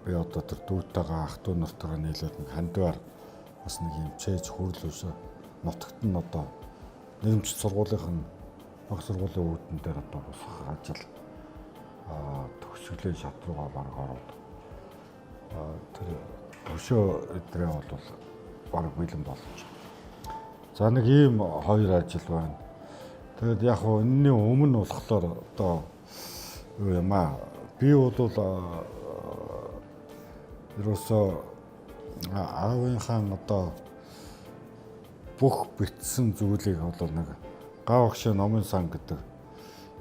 би одоо тэр дүүтэйгээ ах дүү нартайгаа нийлээд нэг хандивар бас нэг юм чээж хөрөл өшөө нутагт нь одоо нэрэмжит сургуулийнх нь баг сургуулийн үүдэн дээр одоо босгох ажил төгсгөлийн шат руугаа баг ороод тэр өшөө эдрээ бол баг бэлэн болж. За нэг ийм хоёр ажил байна. Тэгээд яг хуу энэний өмнө болохоор одоо юу юм аа би бол ерөөсөө аавынхаа одоо бүх битсэн зүйлийг бол нэг Гав агшийн номын сан гэдэг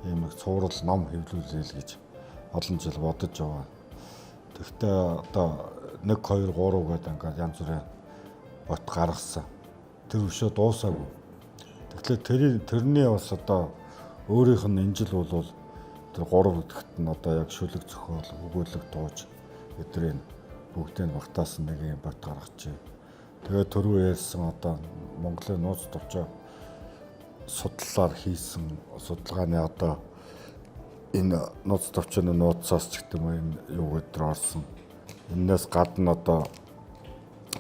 ийм нэг цуврал ном хэвлүүлээл гэж олон жил бодож байгаа. Тэгвэл одоо 1 2 3 гэдэг ингээд янз бүрийн бот гаргасан. Тэр өшөө дуусаагүй. Тэгэхээр тэрний бас одоо өөрийнх нь энэ жил бол тэр 3 гэдэгт нь одоо яг шүлэг зохиол, өгөөлөг тууж эдрийн бүгдийг багтаасан нэг юм бот гаргачих. Тэгээд түрүү ярьсан одоо Монголын нууц товчоо судлалаар хийсэн судалгааны одоо энэ нууц товчооны нууцаас ч гэдэг юм энэ юу гэдэр орсон. Энээс гадна одоо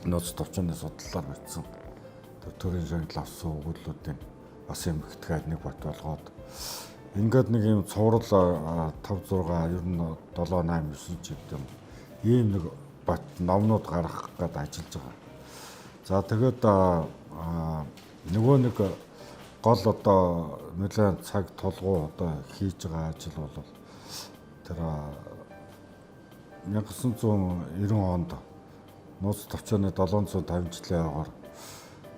нууц товчооны судлалаар бичсэн. Тэр төрийн шагнал авсан өгүүллүүдийн бас юм ихтгэхэд нэг бот болгоод ингээд нэг юм цуврал 5 6 ер нь 7 8 9 ч гэдэг юм. Ийм нэг бот номнууд гаргах гээд ажиллаж байгаа. За тэгээд нөгөө нэг гол одоо нэлээд цаг тулгуу одоо хийж байгаа ажил бол тэр 1990 онд нууц товчооны 750 жилийн ойгоор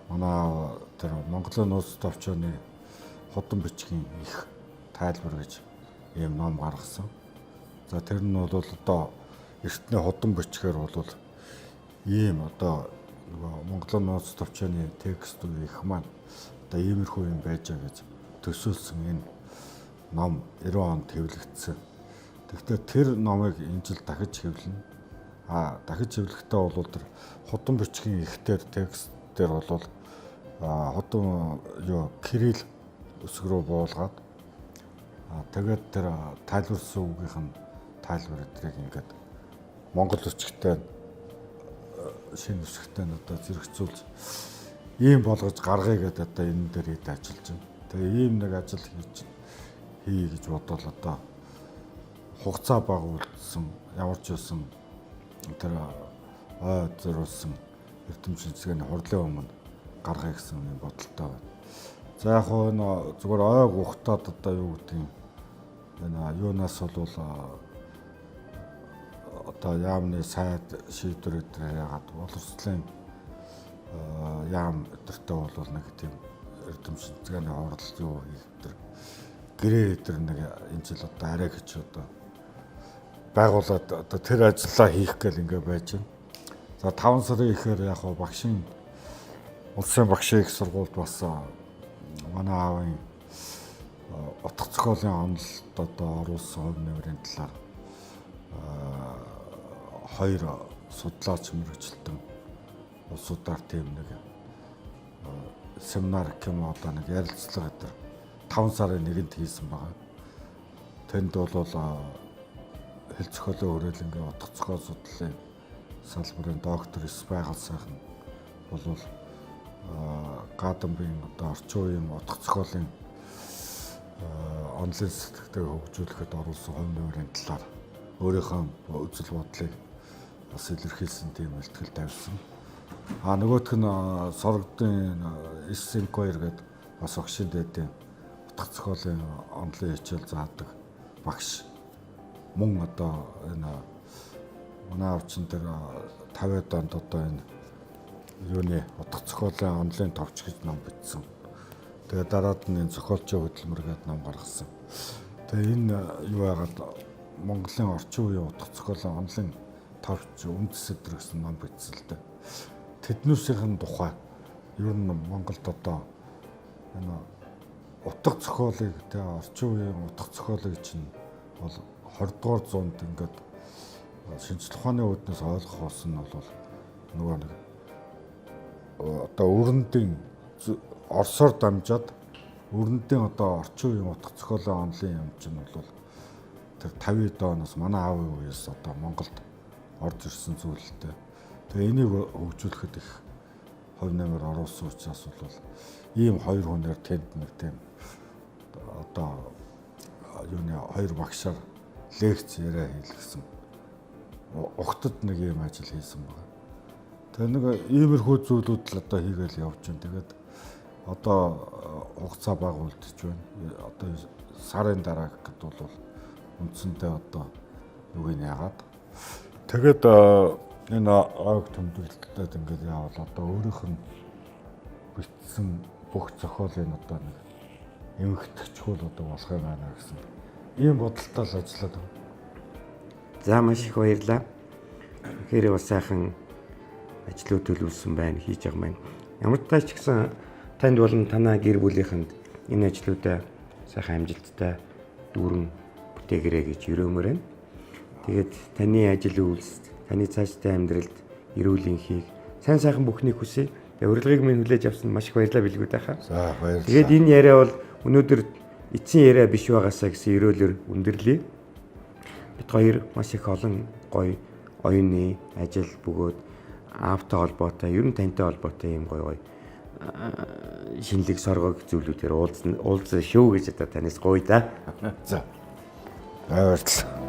манай тэр Монголын нууц товчооны худам бичгийн их тайлбар гэж ийм ном гаргасан. За тэр нь бол одоо эртний худам бичгээр бол ийм одоо нөгөө Монголын нууц товчооны текст их маань одоо иймэрхүү юм байж байгаа гэж төсөөлсөн энэ ном 90 онд хэвлэгдсэн. Тэгэхдээ тэр номыг энэ жил дахиж хэвлэнэ. А дахиж хэвлэхдээ бол тэр худам бичгийн ихтер текст дээр бол худам юу кирилл үсэг рүү буулгаад тэгээд тэр тайлбарсан үгийнх нь тайлбар эдрийг ингээд монгол үсгтэй шинэ үсгтэй нь одоо зэрэгцүүлж ийм болгож гаргая гэдээ одоо энэ дээр хэд ажиллаж байна. Тэгээ ийм нэг ажил хийж хий гэж бодвол одоо хугацаа бага үлдсэн ямар ч байсан тэр ой зориулсан эрдэм шинжилгээний хурлын өмнө гаргая гэсэн юм бодолтой байна. За яг хоо энэ зүгээр ойг ухтаад одоо юу гэдэг юм энэ юунаас бол одоо яамны сайд шийдвэр өдр яагаад боловсролын яам өдөртөө бол нэг тийм эрдэм шинжилгээний хурал юу хийх төр гэрээ өдр нэг энэ жил одоо арай хич одоо байгуулад одоо тэр ажлаа хийх гээл ингээ байж байна. За 5 сарын ихээр яг хоо багшийн улсын багшийн их сургуульд бас манай аавын утга зохиолын онолд одоо оруулсан хувь нэмрийн талаар хоёр судлаач мэргэжилтэн улсуудаар тийм нэг семинар гэх юм одоо нэг ярилцлага өдр 5 сарын 1-нд хийсэн байгаа. Тэнд бол хэл зохиолын хүрээлэнгийн утга зохиол судлалын салбарын доктор эс байгаль сайхан бол Гадамбын одоо орчин үеийн утга зохиолын онлайн сэтгэгтэйг хөгжүүлэхэд оруулсан хувь нэмрийн талаар өөрийнхөө үзэл бодлыг бас илэрхийлсэн тийм бэлтгэл тавьсан. А нөгөөх нь сорогдын S2 гэдэг бас огшин дээдийн утга зохиолын онлайн хичээл заадаг багш мөн одоо энэ манай аавчин тэр 50-ад онд одоо энэ юуны утга зохиолын онлайн товч гэж ном бичсэн. Тэгээ дараад нь энэ зохиолчийн хөдөлмөр гэдэг ном гаргасан. Тэгээ энэ юу яагаад Монголын орчин үеийн утга зохиолын онлайн товч үндэс сэдэр гэсэн ном бичсэн л дээ. Тэднүүсийн тухай ер нь Монголд одоо энэ утга зохиолыг тэгээ орчин үеийн утга зохиолыг чинь бол 20 дугаар зуунд ингээд шинжлэх ухааны үүднээс ойлгох болсон нь бол нөгөө нэг одоо өрөндийн Оросоор дамжаад өрөндийн одоо орчин үеийн утга зохиолын онлын юм чинь бол тэр 50-ад оноос манай аавын үеэс одоо Монголд орж ирсэн зүйлтэй. Тэгээ энийг хөгжүүлэхэд их хувь нэмэр оруулсан учраас бол ийм хоёр хүнээр тэнд нэг тийм одоо юуны хоёр багшаар лекц яриа хийлгэсэн. Угтад нэг ийм ажил хийсэн байна. Тэгээ нэг иймэрхүү зүйлүүд л одоо хийгээл явж байна. Тэгээд одоо хугацаа бага үлдэж байна. Одоо сарын дараа гэхэд бол үндсэндээ одоо юуг нь яагаад тэгээд энэ ойг тэмдэглэлтээд ингээд яавал одоо өөрийнх нь бичсэн бүх зохиолын одоо нэг эмхтгчүүл одоо болох юм байна гэсэн ийм бодолтой л ажиллаад байна. За, маш их баярлалаа. Тэгэхээр бас сайхан ажлууд төлөвлөсөн байна, хийж байгаа маань. Ямар ч тач гэсэн танд болон танаа гэр бүлийнхэнд энэ ажлуудаа сайхан амжилттай дүүрэн бүтээгэрэй гэж өрөөмөр байна. Тэгээд таны ажил үйлс, таны цаашдын амьдралд эрүүл энхийг, сайн сайхан бүхнийг хүсье. Тэгээд урилгыг минь хүлээж авсан маш их баярлалаа бэлгүүд байхаа. За, баярлалаа. Тэгээд энэ яриа бол өнөөдөр эцсийн яриа биш байгаасаа гэсэн ерөөлөөр өндөрлөе. Бид хоёр маш их олон гоё оюуны ажил бөгөөд аавтай холбоотой, ер нь тантай холбоотой юм гоё гоё шинэлэг соргог зүйлүүдээр уулзсан шүү гэж одоо танаас гуйя да. За. Баярлалаа.